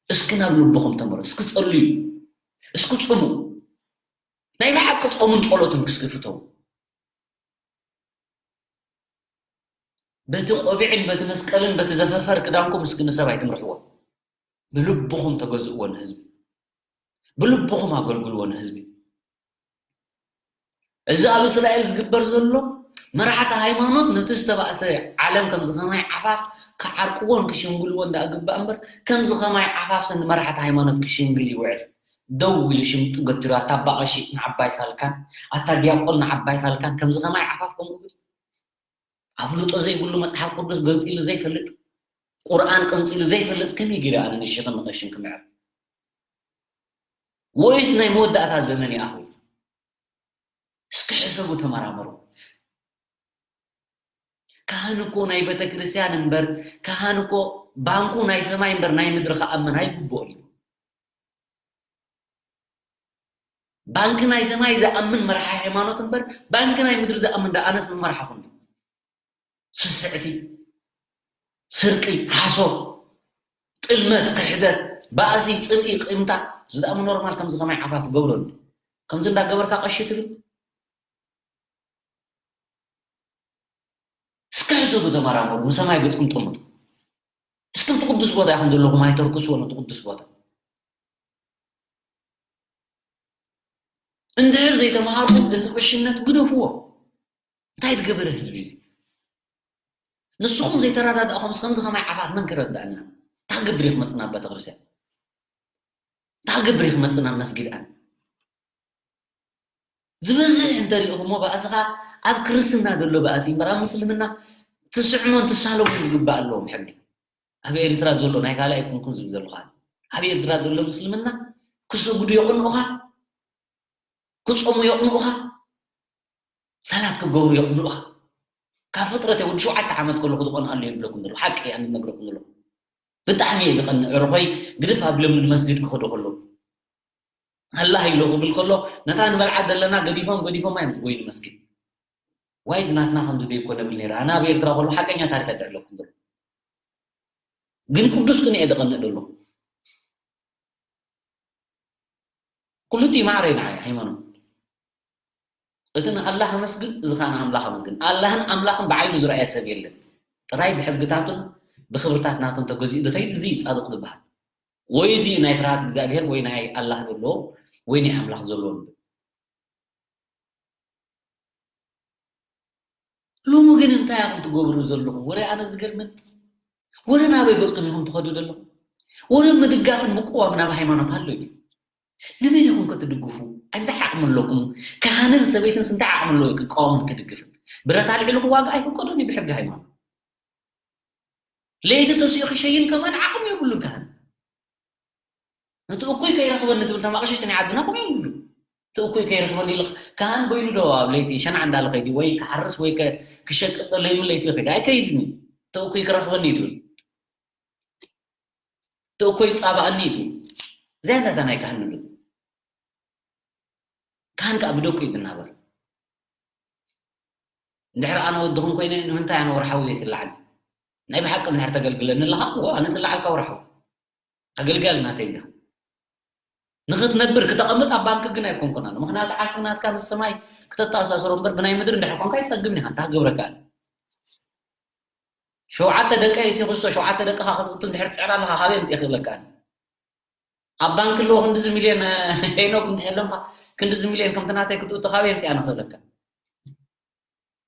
እስኪ ናብ ልብኹም ተመለሱ። እስኪ ጸልዩ። እስኪ ጽሙ። ናይ ብሓቂ ጾምን ጸሎትን እስኪ ፍተው። በቲ ቆቢዕን በቲ መስቀልን በቲ ዘፈርፈር ክዳንኩም እስኪ ንሰብ ኣይትምርሕዎ። ብልብኹም ተገዝእዎ ንህዝቢ። ብልብኹም ኣገልግልዎ ንህዝቢ። እዚ ኣብ እስራኤል ዝግበር ዘሎ መራሕቲ ሃይማኖት ነቲ ዝተባእሰ ዓለም ከምዚ ከማይ ዓፋፍ ክዓርቅዎን ክሽምግልዎን ደኣ ግባእ እምበር፣ ከምዚ ከማይ ዓፋፍ ሰን መራሕቲ ሃይማኖት ክሽምግል ይውዕል። ደው ኢሉ ሽምጡ ገትሩ፣ ኣታ ኣባ ቀሺ ንዓባይ ፋልካን፣ ኣታ ዲያቆን ንዓባይ ፋልካን፣ ከምዚ ከማይ ዓፋፍ ከምኡ ብል። ኣፍልጦ ዘይብሉ፣ መጽሓፍ ቅዱስ ገንጺሉ ዘይፈልጥ፣ ቁርኣን ቀንጺሉ ዘይፈልጥ ከመይ ገይረ ኣነ ንሽኽን ንቐሽን ክምዕር? ወይስ ናይ መወዳእታ ዘመን ይኣኽል? እስኪ ሕሰቡ፣ ተመራመሩ። ካህን እኮ ናይ ቤተ ክርስቲያን እምበር፣ ካህን እኮ ባንኩ ናይ ሰማይ እምበር ናይ ምድሪ ክኣምን ኣይግብኦን እዩ። ባንኪ ናይ ሰማይ ዝኣምን መራሒ ሃይማኖት እምበር፣ ባንኪ ናይ ምድሪ ዝኣምን ደኣ ኣነስ ምመርሓኹ እንዲ። ስስዕቲ፣ ስርቂ፣ ሓሶት፣ ጥልመት፣ ክሕደት፣ ባእሲ፣ ጽልኢ፣ ቂምታ፣ እዚ ደኣ ኖርማል ከምዚ ከማይ ዓፋፍ ገብሮ እንዲ። ከምዚ እንዳገበርካ ቀሺ ትብል? እስኪ ሕሰቡ፣ ተመራመሩ፣ ንሰማይ ገጽኩም ጠምቱ። እስኪ እቲ ቅዱስ ቦታ ኢኹም ዘለኹም ኣይተርክስዎ ነቲ ቅዱስ ቦታ። እንድሕር ዘይተምሃርኩም እቲ ቅሽነት ግደፍዎ። እንታይ ትገበረ ህዝቢ እዚ? ንስኹም ዘይተረዳዳእኹምስ ከምዚ ከማይ ዓፋፍ መን ክረዳእና? እንታይ ክገብር እዩ ክመጽእ ናብ ቤተክርስትያን? እንታይ ክገብር እዩ ክመጽእ ናብ መስጊድ ኣነ? ዝበዝሕ እንተሪእኹሞ ባእሲ ኸኣ ኣብ ክርስትና ዘሎ ባእሲ እምበር ኣብ ምስልምና ትስዕሞን ትሳለሙን ዝግባእ ኣለዎም ሕጊ። ኣብ ኤርትራ ዘሎ ናይ ካልእ ኣይኮንኩን ዝብል ዘለኹ ኣነ። ኣብ ኤርትራ ዘሎ ምስልምና ክሰግዱ የቕንኡኻ፣ ክጾሙ የቕንኡኻ፣ ሰላት ክገብሩ የቕንኡኻ። ካብ ፍጥረት ወዲ ሸውዓተ ዓመት ከለኹ ዝቐንኡ ኣለዉ ይብለኩም ዘለኹ። ሓቂ እየ ኣነ ዝነግረኩም ዘለኹ። ብጣዕሚ እየ ዝቐንእ። ዕርኾይ ግድፍ ኣቢሎም ንመስጊድ ክኸዱ ከለዉ። ኣላህ ኢሉ ክብል ከሎ፣ ነታ ንበልዓ ዘለና ገዲፎም፣ ገዲፎማ እዮም ዝጎዩ ንመስጊድ። ዋይ፣ እዚ ናትና ከምዚ ዘይኮነ ብል ነይረ። ኣነ ኣብ ኤርትራ ከሎ ሓቀኛ ታሪኽ ኣድዕለኩም ዘሎ። ግን ቅዱስ ቅንኤ ደቐንእ ደሎ። ኩሉ እቲ ማዕረ እዩ ንዓይ ሃይማኖት። እቲ ንኣላህ ኣመስግን፣ እዚ ኸኣ ንኣምላኽ ኣመስግን። ኣላህን ኣምላኽን ብዓይኑ ዝረኣየ ሰብ የለን። ጥራይ ብሕግታቱን ብኽብርታት ናቱን ተገዚኡ ዝኸይድ፣ እዚ እዩ ጻድቕ ዝበሃል። ወይ እዚ ናይ ፍርሃት እግዚኣብሔር ወይ ናይ ኣላህ ዘለዎ ወይ ናይ ኣምላኽ ዘለዎ ንብል። ሎሚ ግን እንታይ ኢኹም ትገብሩ ዘለኹም? ወረ ኣነ ዝገርመኒ፣ ወረ ናበይ ገጽኩም ኢኹም ትኸዱ ዘለኹም? ወረ ምድጋፍን ምቅዋምን ኣብ ሃይማኖት ኣሎ እዩ። ንመን ኢኹም ከ ትድግፉ? እንታይ ዓቕሚ ኣለኩም? ካህንን ሰበይትንስ እንታይ ዓቕሚ ኣለዎ ክቃወምን ክድግፍን? ብረት ኣልዒሉ ክዋጋእ ኣይፍቀዶን እዩ ብሕጊ ሃይማኖት። ለይቲ ተሲኡ ክሸይን ከማን ዓቕሚ የብሉን ካህን። ነቲ እኩይ ከይረኽበኒ ትብል ተማቕሽሽ ናይ ዓድና ከምኡ ይብሉ። እቲ እኩይ ከይረኽበኒ ኢሉ ካህን በይኑ ዶ ኣብ ለይቲ ሸናዕ እንዳለ ከይዱ ወይ ክሓርስ ወይ ከ-፣ ክሸቅጥ ዘሎ ይብል ለይቲ ከይዱ ኣይከይድን እዩ። እቲ እኩይ ክረኽበኒ እዩ ዝብል። እቲ እኩይ ይጻባእኒ እዩ ዝብል። እዚኣ እንታይ እታ ናይ ካህን ንብል? ካህን ከኣ ብደቁ እዩ ዝናበር። እንድሕር ኣነ ወድኹም ኮይነ ንምንታይ ኣነ ወርሓዊ ዘይስላዓኒ? ናይ ብሓቂ እንድሕር ተገልግለኒ ኣለኻ፣ እዎ፣ ኣነ ስላዓልካ ወርሓዊ። ኣገልጋሊ ናተይ እንዲኻ። ንኽትነብር ክተቐምጥ ኣብ ባንክ ግን ኣይኮንኩን ኣሎ። ምኽንያቱ ዓስቢ ናትካ ምስ ሰማይ ክተተኣሳስሮ እምበር ብናይ ምድሪ እንድሕር ኮንካ ኣይትጸግብን ኢኻ። እንታይ ክገብረካ ኣለ? ሸውዓተ ደቂ ኣንስትዮ ክስቶ፣ ሸውዓተ ደቅኻ ክትእቱ እንድሕር ትጽዕር ኣለኻ፣ ካበይ ኣምጺኤ ክብለካ ኣለ? ኣብ ባንክ ኣለዎ ክንድዚ ሚልዮን፣ ሄኖክ እንድሕር ኣለምካ፣ ክንድዚ ሚልዮን ከምቲ ናተይ ክትእቱ ካበይ ኣምጺኣ ንኽብለካ?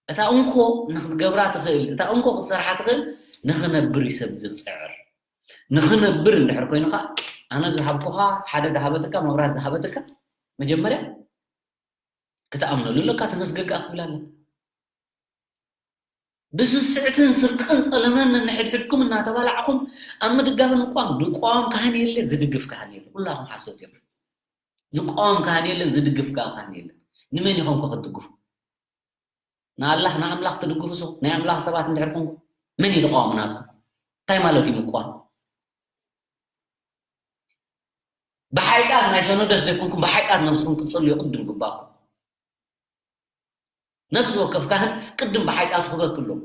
እታ እንኮ ንኽትገብራ ትኽእል፣ እታ እንኮ ክትሰርሓ ትኽእል፣ ንኽነብር እዩ ሰብ ዝጽዕር። ንኽነብር እንድሕር ኮይኑ ኸኣ፣ ኣነ ዝሃብኩኻ፣ ሓደ ዝሃበትካ፣ መብራት ዝሃበትካ፣ መጀመርያ ክትኣምነሉ ኣለካ፣ ተመስገን ከኣ ክትብል ኣለካ። ብስስዕትን ስርቅን ጸለመን ነንሕድሕድኩም እናተባላዕኹም ኣብ ምድጋፍን ምቋም፣ ዝቋወም ካህን የለ፣ ዝድግፍ ካህን የለ። ኩላኹም ሓሰውቲ ኢኹም። ዝቋወም ካህን የለን፣ ዝድግፍ ከኣ ካህን የለን። ንመን ኢኹም ከ ክትድግፉ? ንኣላህ፣ ንኣምላኽ ትድግፉ ሱ? ናይ ኣምላኽ ሰባት እንድሕር ኮንኩም፣ መን እዩ ተቃዋሚ ናትኩም? እንታይ ማለት እዩ ምቋም? ብሓይጣት ናይ ሰኖደስ ዘይኮንኩም፣ ብሓይጣት ነብስኹም ክትጽልዩ ቅድም ግባኩም። ነፍሲ ወከፍ ካህን ቅድም ብሓይጣቱ ክበኪ ኣለዎ።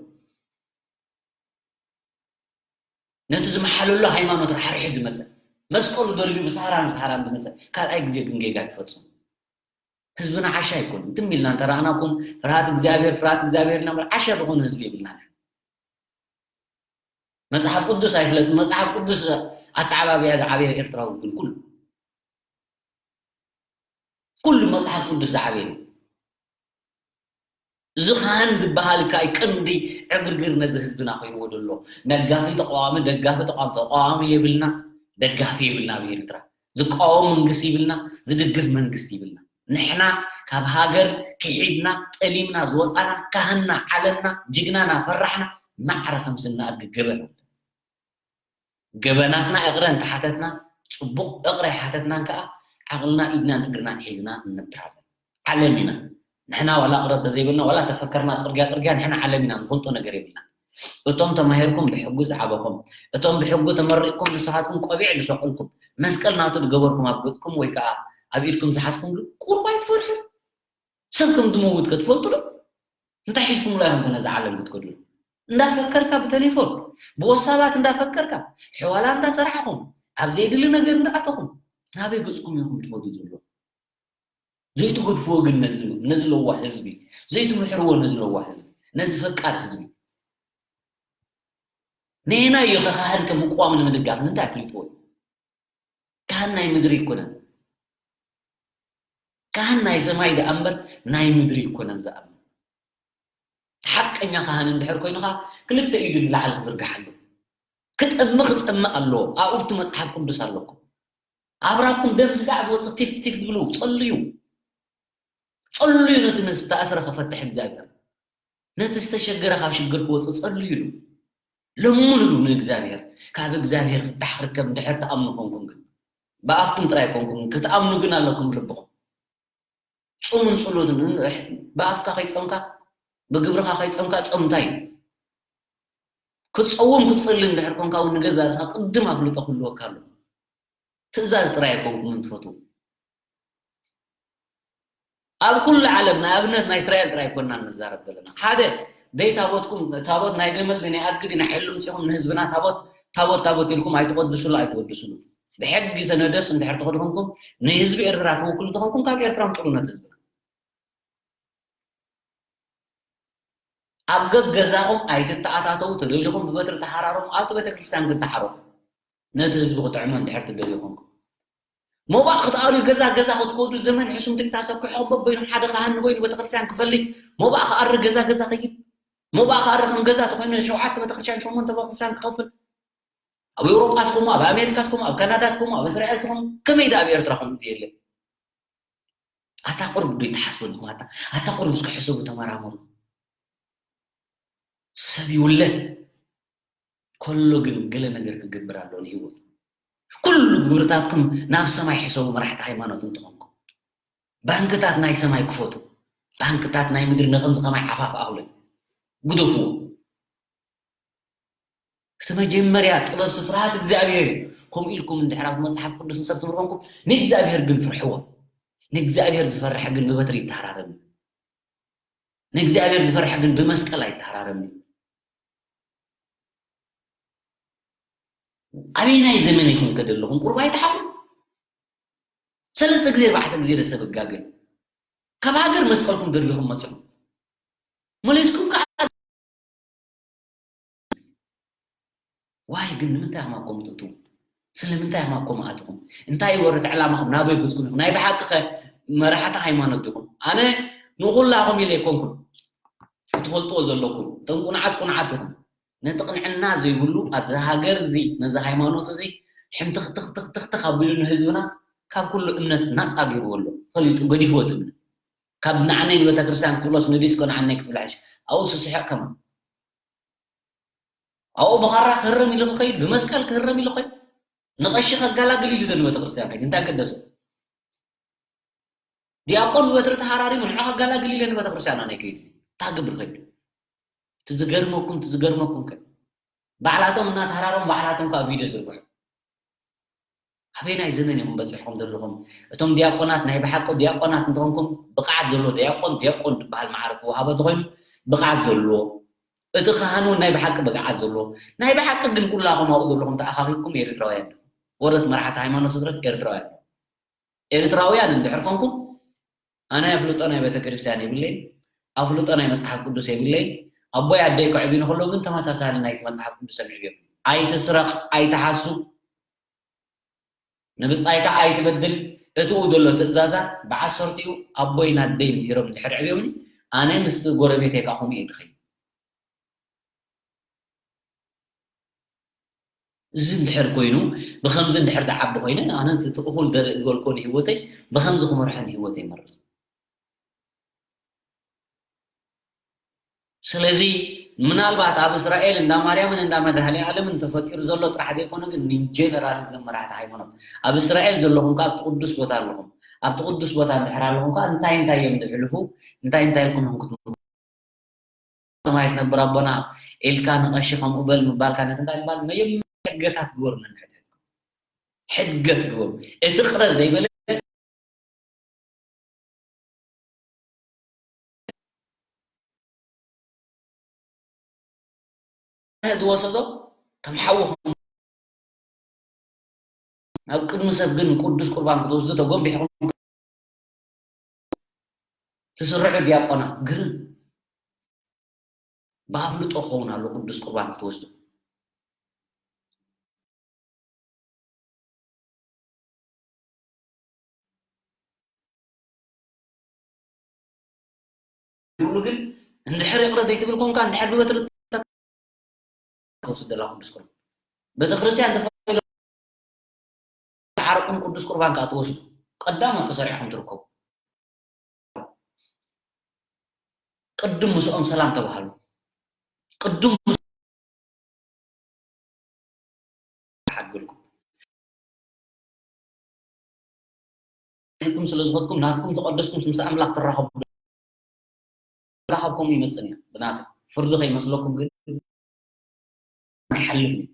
ነቲ ዝመሓለሉ ሃይማኖት ራሕሪሑ ዝመጸ፣ መስቀሉ ደርብዩ ብሰሃራን ሰሃራን ዝመጸ ካልኣይ ግዜ ግን ጌጋ ኣይትፈጽሙ። ህዝብና ዓሻ ኣይኮኑን። ትም ኢልና እንተረኣናኩም ፍርሃት እግዚኣብሔር፣ ፍርሃት እግዚኣብሔር እናበለ ዓሻ ዝኾነ ህዝቢ የብልናን። መጽሓፍ ቅዱስ ኣይፍለጥን። መጽሓፍ ቅዱስ ኣተዓባብያ ዝዓበየ ኤርትራዊ ግን ኩሉ ኩሉ መጽሓፍ ቅዱስ ዝዓበየ እዩ። እዚ ካህን ዝበሃል ካይ ቀንዲ ዕግርግር ነዚ ህዝብና ኮይንዎ ዘሎ። ነጋፊ ተቃዋሚ፣ ደጋፊ ተቃዋሚ፣ ተቃዋሚ የብልና፣ ደጋፊ የብልና ኣብ ኤርትራ። ዝቃወም መንግስቲ ይብልና፣ ዝድግፍ መንግስቲ ይብልና። ንሕና ካብ ሃገር ክሒድና፣ ጠሊምና ዝወጻና፣ ካህንና ዓለምና፣ ጅግናና ፈራሕና፣ ማዕረ ከም ስንኣድጊ ገበን። ገበናትና እቕረ እንተሓተትና፣ ጽቡቕ እቕረ ኣይሓተትናን ከኣ፣ ዓቕልና ኢድናን እግርናን ሒዝና ንነብር ኣለና። ዓለም ኢና። ንሕና ዋላ እቕረ እንተዘይበልና፣ ዋላ ተፈከርና ጽርግያ ጽርግያ፣ ንሕና ዓለም ኢና፣ ንፈልጦ ነገር የብልና። እቶም ተማሂርኩም ብሕጉ ዝዓበኹም፣ እቶም ብሕጉ ተመሪቕኩም ንስኻትኩም ቆቢዕ ዝሰቐልኩም፣ መስቀል ናቱ ዝገበርኩም ኣብ ገጽኩም ወይ ከኣ ኣብ ኢድኩም ዝሓዝኩም ግን ቁሩብ ኣይትፈርሑ። ሰብ ከም ዝመውት ከ ትፈልጡ ዶ? እንታይ ሒዝኩምላ ኢኹም ከ ነዛ ዓለም ክትከዱ? እንዳፈከርካ ብተሌፎን፣ ብወሳባት እንዳፈከርካ፣ ሕዋላ እንዳሰራሕኹም፣ ኣብ ዘይድሊ ነገር እንዳኣተኹም፣ ናበይ ገጽኩም ኢኹም ትኸዱ ዘለኹም? ዘይትገድፍዎ ግን ነዚ፣ ነዚ ለዋህ ህዝቢ፣ ዘይትምሕርዎ ነዚ ለዋህ ህዝቢ፣ ነዚ ፈቃር ህዝቢ። ነየናይ እዩ ከ ካህን ከም ምቋም ንምድጋፍ እንታይ ኣፍሊጥዎ እዩ? ካህን ናይ ምድሪ ኣይኮነን። ካህን ናይ ሰማይ ደኣ እምበር ናይ ምድሪ ኣይኮነን ዝኣምን። ሓቀኛ ካህን እንድሕር ኮይኑ ኸኣ ክልተ ኢዱ ንላዕሊ ክዝርግሕ ኣለዎ። ክጠሚ ክጸምእ ኣለዎ። ኣብኡ እቲ መጽሓፍ ቅዱስ ኣለኩም። ኣብራኩም ደም ስጋዕ ዝወጽእ ቲፍ ቲፍ ዝብሉ ጸልዩ። ጸልዩ ነቲ ንዝተኣስረ ክፈትሕ እግዚኣብሔር። ነቲ ዝተሸገረ ካብ ሽግር ክወጽእ ጸልዩሉ። ለምኑሉ ንእግዚኣብሔር። ካብ እግዚኣብሔር ፍታሕ ክርከብ እንድሕር ትኣምኑ ኮንኩም ግን። ብኣፍኩም ጥራይ ኮንኩም ክትኣምኑ ግን ኣለኩም ልብኹም። ጾምን ጸሎትን ብኣፍካ ከይጸምካ፣ ብግብርኻ ከይጸምካ ጾም እንታይ እዩ? ክትጸውም ክትጸሊ እንድሕር ኮንካ እውን ንገዛእ ርእስኻ ቅድም ኣፍልጦ ክህልወካ ኣለዎ። ትእዛዝ ጥራይ ኣይኮንኩምን ትፈትዉ። ኣብ ኩሉ ዓለም፣ ንኣብነት ናይ እስራኤል ጥራይ ኣይኮንናን ንዛረብ ዘለና። ሓደ፣ ደይ ታቦትኩም፣ ታቦት ናይ ገመል ድዩ ናይ ኣድጊ ድዩ ናይ ዒሉ ምጺኹም ንህዝብና ታቦት ታቦት ታቦት ኢልኩም ኣይትቆድስሉ ኣይትወድስሉ። ብሕጊ ሰነደስ እንድሕር ተኸዱ ኮንኩም ንህዝቢ ኤርትራ ትውክሉ ተኾንኩም ካብ ኤርትራ ምፅሉ ነቲ ህዝቢ። ኣብ ገገዛኹም ኣይትተኣታተው፣ ተደሊኹም ብበትሪ ተሓራረሙ፣ ኣብቲ ቤተክርስትያን ግን ተዓረቁ። ነቲ ህዝቢ ክጥዕሞ እንድሕር ትደልዩ ኮንኩም። ሞባእ ክትኣልዩ ገዛ ገዛ ክትከዱ ዘመን ሕሱም ትግታ ሰኪሖም በበይኖም ሓደ ካህን ንበይኑ ቤተክርስትያን ክፈሊ፣ ሞባእ ክኣሪ ገዛ ገዛ ከይድ፣ ሞባእ ክኣሪ ከም ገዛ ተኾይኑ ሸውዓተ ቤተክርስትያን ሸሞንተ ቤተክርስትያን ክኸፍል። ኣብ ኤውሮጳ ስኹም፣ ኣብ ኣሜሪካ ስኹም፣ ኣብ ካናዳ ስኹም፣ ኣብ እስራኤል ስኹም፣ ከመይ ደኣ ኣብ ኤርትራ ከምኡ የለ? ኣታ ቁሩብ ዶ ይትሓስቡ ኣለኹም? ኣታ ኣታ ቁሩብ እስኪ ሕሰቡ፣ ተመራመሩ። ሰብ ይውለድ ከሎ ግን ገለ ነገር ክገብር ኣለዎ ንህይወቱ። ኩሉ ግብርታትኩም ናብ ሰማይ ሕሰቡ፣ መራሕቲ ሃይማኖት እንትኾንኩም። ባንክታት ናይ ሰማይ ክፈቱ። ባንክታት ናይ ምድሪ ነኸምዚ ከማይ ዓፋፍ ኣኹለን። ግደፍዎ። እቲ መጀመርያ ጥበብ ስፍርሃት እግዚኣብሔር እዩ። ከምኡ ኢልኩም እንድሕር ኣብቲ መጽሓፍ ቅዱስ ንሰብ ትምህር ኮንኩም ንእግዚኣብሔር ግን ፍርሕዎ። ንእግዚኣብሔር ዝፈርሕ ግን ብበትሪ ይተሃራረም እዩ። ንእግዚኣብሔር ዝፈርሕ ግን ብመስቀል ኣይተሃራረም እዩ። ኣበየናይ ዘመን ኢኹም ከደለኹም ቁርብ ኣይትሓፍሩ። ሰለስተ ግዜ ኣርባዕተ ግዜ ደሰብ እጋገ ካብ ሃገር መስቀልኩም ደርቢኹም መፅኹም መሊስኩም ከዓ ዋይ ግን ንምንታይ ኢኹም ኣብ ከምኡ ትእትዉ? ስለምንታይ ኢኹም ኣብ ከምኡ ኣትኹም? እንታይ እዩ ወረት ዕላማኹም? ናበይ ገዝኩም ኢኹም? ናይ ብሓቂ ኸ መራሕቲ ሃይማኖት ዲኹም? ኣነ ንኹላኹም ኢለ ኣይኮንኩን። ክትፈልጥዎ ዘለኩም እቶም ቁንዓት ቁንዓት ኢኹም። ነቲ ቅንዕና ዘይብሉ ኣብዚ ሃገር እዚ ነዚ ሃይማኖት እዚ ሕምትኽትኽትኽትኽ ኣቢሉ ንህዝብና ካብ ኩሉ እምነት ናፃ ገይርዎ ኣሎ። ፈሊጡ ገዲፍዎ እቲ እምነት ካብ ንዓነይ ንቤተክርስትያን ክትብሎስ ንዲስኮ ንዓነይ ክትብሎ ሕሽ ኣብኡ ስስሕቕ ከማን ኣብኡ ብኻራ ክህረም ኢሉ ክኸይድ ብመስቀል ክህረም ኢሉ ኸይድ ንቐሺ ከጋላግል ኢሉ ዘን ቤተክርስትያን ከይድ እንታይ ገደሶ ዲያቆን ብበትሪ ተሃራሪሙ ንዑ ከጋላግል ኢለ ንቤተክርስትያን ኣነ ከይድ እንታይ ክገብር ከይድ እቲ ዝገርመኩም እቲ ዝገርመኩም ከ ባዕላቶም እናተሃራሮም ባዕላቶም ከዓ ቪድዮ ዝርግሑ ኣበየናይ ዘመን ኢኹም በፂሕኩም ዘለኹም እቶም ዲያቆናት ናይ ብሓቂ ዲያቆናት እንተኾንኩም ብቕዓት ዘለዎ ዲያቆን ዲያቆን ዝበሃል መዓረ ክወሃቦ እንተኮይኑ ብቕዓት ዘለዎ እቲ ካህን እውን ናይ ብሓቂ ብቕዓት ዘለዎ ናይ ብሓቂ ግን ኩላኹም ኣብኡ ዘለኹም ተኣኻኺብኩም ኤርትራውያን ወረት መራሕቲ ሃይማኖት ስድረት ኤርትራውያን ኤርትራውያን እንድሕር ኮንኩም ኣነ ኣፍልጦ ናይ ቤተክርስትያን የብለይን ኣፍልጦ ናይ መፅሓፍ ቅዱስ የብለይን ኣቦይ ኣደይ ከዕብዩኒ ከለዉ ግን ተመሳሳሊ ናይቲ መፅሓፍ ቅዱስ ኣምዕብዮም ኣይትስረቕ ኣይትሓሱ ንብፃይካ ኣይትበድል እትኡ ዘሎ ትእዛዛት ብዓሰርቲኡ ኣቦይ ናደይ ምሂሮም እንድሕር ዕብዮምኒ ኣነ ምስቲ ጎረቤተይ ከዓ ከምኡ እየ ድኸይድ እዚ እንድሕር ኮይኑ ብከምዚ እንድሕር ዝዓቢ ኮይነ ኣነ እቲ እኹል ዘርኢ ዝበልኮ ንህይወተይ ብከምዚ ክመርሖ ንህይወተይ ይመርፅ ስለዚ ምናልባት ኣብ እስራኤል እንዳ ማርያምን እንዳ መድሃኔ ዓለምን ተፈጢሩ ዘሎ ጥራሕ ዘይኮነ ግን ንጀነራል ዘመራሕቲ ሃይማኖት ኣብ እስራኤል ዘለኹም ከ ኣብቲ ቅዱስ ቦታ ኣለኹም ኣብቲ ቅዱስ ቦታ እንድሕር ኣለኹም ከ እንታይ እንታይ እዮም ዝሕልፉ እንታይ እንታይ ኢልኩም ኢኹም ክትምሩ ሰማይ ትነብር ኣቦና ኢልካ ንቐሺ ከምኡ በል ምባልካ ነቲ እንታይ ምባል መጀመርያ ሕድገታት ግበሩ ነንሕድሕድኩም ሕድገት ግበሩ እቲ ቅረ ዘይበለ ዝወሰዶ ከም ሓዊ ናብ ቅድሚ ሰብ ግን ቅዱስ ቁርባን ክትወስዱ ተጎንቢሕኩም ትስርዑ ዲያቆናት ግርም ብኣፍልጦ ክኸውን ኣሎ ቅዱስ ቁርባን ክትወስዱ ይብሉ ግን እንድሕር ይቕረ ዘይትብል ኮንካ እንድሕር ብበትሪ ትወስድ ዘላ ቅዱስ ቁርባን ቤተክርስትያን ተፈሎ ዓረቁን ቅዱስ ቁርባን ከዓ ትወስዱ ቀዳሞት ተሰሪዕኹም ትርከቡ ቅድም ምስኦም ሰላም ተባሃሉ ቅድም ሓድግልኩም ኢልኩም ስለ ዝኸድኩም ናትኩም ተቐደስኩም ምስ ኣምላኽ ትራኸቡ ራኸብኩም ይመፅን እዩ ብናተ ፍርዲ ከይመስለኩም ግን ኣይሓልፍን እዩ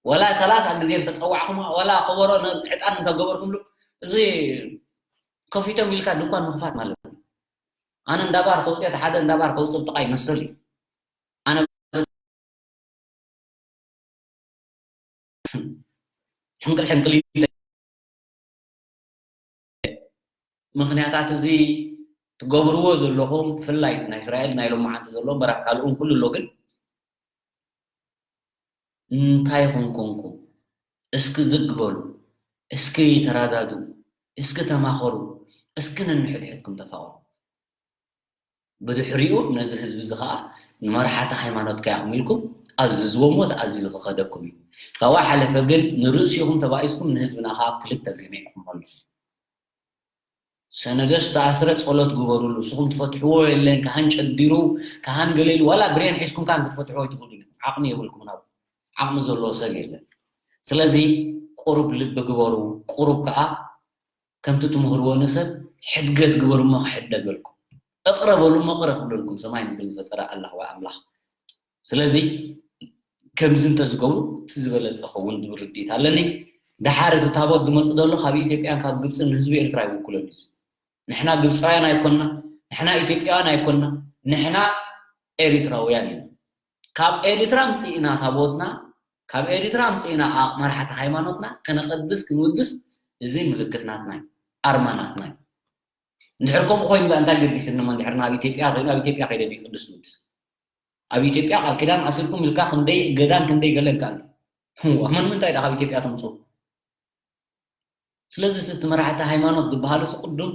ወላ ሰላሳ ግዜ እንተፀዋዕኹም ወላ ከበሮ ዕጣን እንተገበርኩምሉ እዚ ከፊቶም ኢልካ ድኳን ምኽፋት ማለት እዩ ኣነ እንዳባር ተውፅኦ ሓደ እንዳባር ከውፅእ ብጥቃ ይመስል እዩ ኣነ ሕንቅል ሕንቅል። ምኽንያታት እዚ ትገብርዎ ዘለኹም፣ ብፍላይ ናይ እስራኤል ናይ ሎማዓንቲ ዘሎ፣ በራብ ካልኡን ኩሉ ኣሎ። ግን እንታይ ኾንኮንኩም? እስኪ ዝግ በሉ፣ እስኪ ተራዳዱ፣ እስኪ ተማኸሩ፣ እስኪ ነንሕድሕድኩም ተፋቐሩ። ብድሕሪኡ ነዚ ህዝቢ እዚ ኸዓ ንመራሕቲ ሃይማኖት ከይኣኽሚልኩም ኣዝዝዎ እሞ ተኣዚዙ ክኸደኩም እዩ። ካብኡ ሓለፈ ግን ንርእሲኹም ተባኢስኩም ንህዝብና ኸዓ ክልተ ገሚዕኩም ኣሎ። ሰነገስ ተኣስረ ጸሎት ግበሩሉ። ንስኹም ትፈትሕዎ የለን፣ ካህን ጨዲሩ፣ ካህን ገለ ኢሉ፣ ዋላ ብሬን ሒዝኩም ካን ክትፈትሕዎ ኣይትኽእሉን ኢኹም። ዓቕሚ የብልኩም፣ ናብ ዓቕሚ ዘለዎ ሰብ የለን። ስለዚ ቁሩብ ልቢ ግበሩ፣ ቁሩብ ከኣ ከምቲ ትምህርዎ ንሰብ ሕድገት ግበሩ እሞ ክሕደገልኩም፣ እቕረ በሉ እሞ እቕረ ክብለልኩም ሰማይ ምድሪ ዝፈጠረ ኣላህ ወይ ኣምላኽ። ስለዚ ከምዚ እንተዝገብሩ እቲ ዝበለጸ ክኸውን ዝብል ርድኢት ኣለኒ። ደሓር እቲ ታቦት ዝመጽእ ዘሎ ካብ ኢትዮጵያን ካብ ግብጽን ንህዝቢ ኤርትራ ይውክሎም እዩ። ንሕና ግብጻውያን ኣይኮንና፣ ንሕና ኢትዮጵያውያን ኣይኮንና፣ ንሕና ኤሪትራውያን ኢና። ካብ ኤሪትራ ኣምጺእና ታቦትና፣ ካብ ኤሪትራ ኣምጺእና ኣ-፣ መራሕቲ ሃይማኖትና ከነቐድስ ክንውድስ፣ እዚ ምልክት ናትና እዩ፣ ኣርማ ናትና እዩ። እንድሕር ከምኡ ኮይኑ እንታይ ገዲስኒ እሞ፣ እንድሕር ናብ ኢትዮጵያ ኮይኑ ኣብ ኢትዮጵያ ከይደ ድዩ ቅዱስ ምውድስ? ኣብ ኢትዮጵያ ቃል ኪዳን ኣሲርኩም ኢልካ ክንደይ እገዳን ክንደይ ገለን ከ ኣሎ። እዋ፣ መን ምንታይ ደኣ ካብ ኢትዮጵያ ተምጽኡ? ስለዚ እቲ መራሕቲ ሃይማኖት ዝበሃሉ ሲ ቅዱም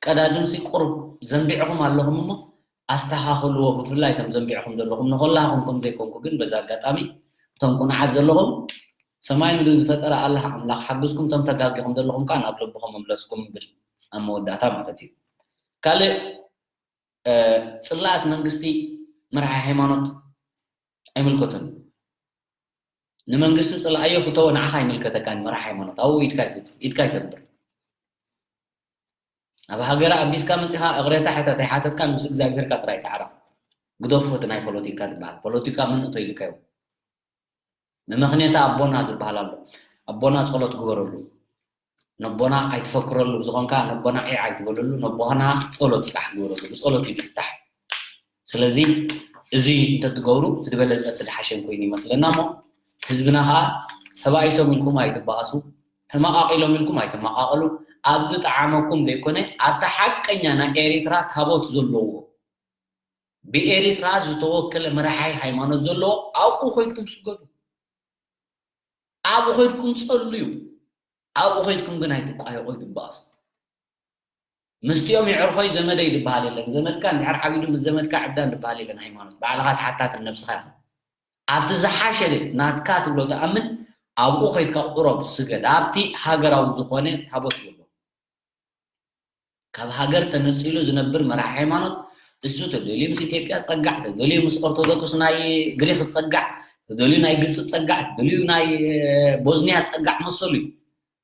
ቀዳድም ሲ ቁሩብ ዘንቢዕኹም ኣለኹም እሞ ኣስተኻኽልዎ፣ ብፍላይ ከም ዘንቢዕኹም ዘለኹም። ንኹላኹም ከም ዘይኮንኩ ግን በዚ ኣጋጣሚ እቶም ቁኑዓት ዘለኹም ሰማይ ምድሪ ዝፈጠረ ኣላህ ኣምላኽ ሓግዝኩም፣ እቶም ተጋጊኹም ዘለኹም ከኣ ናብ ልብኹም ምምለስኩም እብል ኣብ መወዳእታ ማለት እዩ። ካልእ እ፣ ጽላእት መንግስቲ መራሒ ሃይማኖት ኣይምልከቶን። ንመንግስቲ ጽላኣዮ ፍተዎ፣ ንዓኻ ኣይምልከተካን መራሒ ሃይማኖት። ኣብኡ ኢድካ ኣይት-፣ ኢድካ ኣይተንብር። ኣብ ሃገር ኣቢስካ መጺኻ እቕሬታ ሕተት ኣይሓተትካን ምስ እግዚኣብሄርካ ጥራይ ተዓረቕ። ግደፎ እቲ ናይ ፖለቲካ ዝበሃል። ፖለቲካ መን እቶ ኢልካዮ? መመኽንያታ ኣቦና ዝበሃል ኣሎ። ኣቦና ጸሎት ግበረሉ። ነቦና ኣይትፈክረሉ፣ ብዝኾንካ ነቦና ዒዕ ኣይትበለሉ፣ ነቦና ጸሎት ጥራሕ ግበረሉ፣ ብጸሎት እዩ ዝፍታሕ። ስለዚ እዚ እንተትገብሩ እቲ ዝበለጸ እቲ ዝሓሸን ኮይኑ ይመስለና። እሞ ህዝብና ኸኣ ተባኢሶም ኢልኩም ኣይትበኣሱ፣ ተመቓቒሎም ኢልኩም ኣይትመቓቐሉ። ኣብ ዝጠዓመኩም ዘይኮነ ኣብታ ሓቀኛ ናይ ኤሪትራ ታቦት ዘለዎ ብኤሪትራ ዝተወከለ መራሒ ሃይማኖት ዘለዎ ኣብኡ ኮይድኩም ስገዱ። ኣብኡ ኮይድኩም ጸልዩ። ኣብኡ ኮይድኩም ግን ኣይትቋየቑ፣ ኣይትበኣሱ። ምስቲኦም የዕርኾይ ዘመደይ ዝበሃል የለን። ዘመድካ እንድሕር ዓቢዱ ምስ ዘመድካ ዕብዳን ዝበሃል የለን። ሃይማኖት ባዕልኻ ተሓታትን ነብስኻ ኢኻ። ኣብቲ ዝሓሸ ናትካ ትብሎ ትኣምን፣ ኣብኡ ኮይድካ ቁረብ፣ ስገድ። ኣብቲ ሃገራዊ ዝኾነ ታቦት ዘሎ። ካብ ሃገር ተነጺሉ ዝነብር መራሒ ሃይማኖት፣ እሱ ተደልዩ ምስ ኢትዮጵያ ጸጋዕ፣ ተደልዩ ምስ ኦርቶዶክስ ናይ ግሪክ ጸጋዕ፣ ተደልዩ ናይ ግብጺ ጸጋዕ፣ ተደልዩ ናይ፣ እ፣ ቦዝኒያ ጸጋዕ መሰሉ እዩ።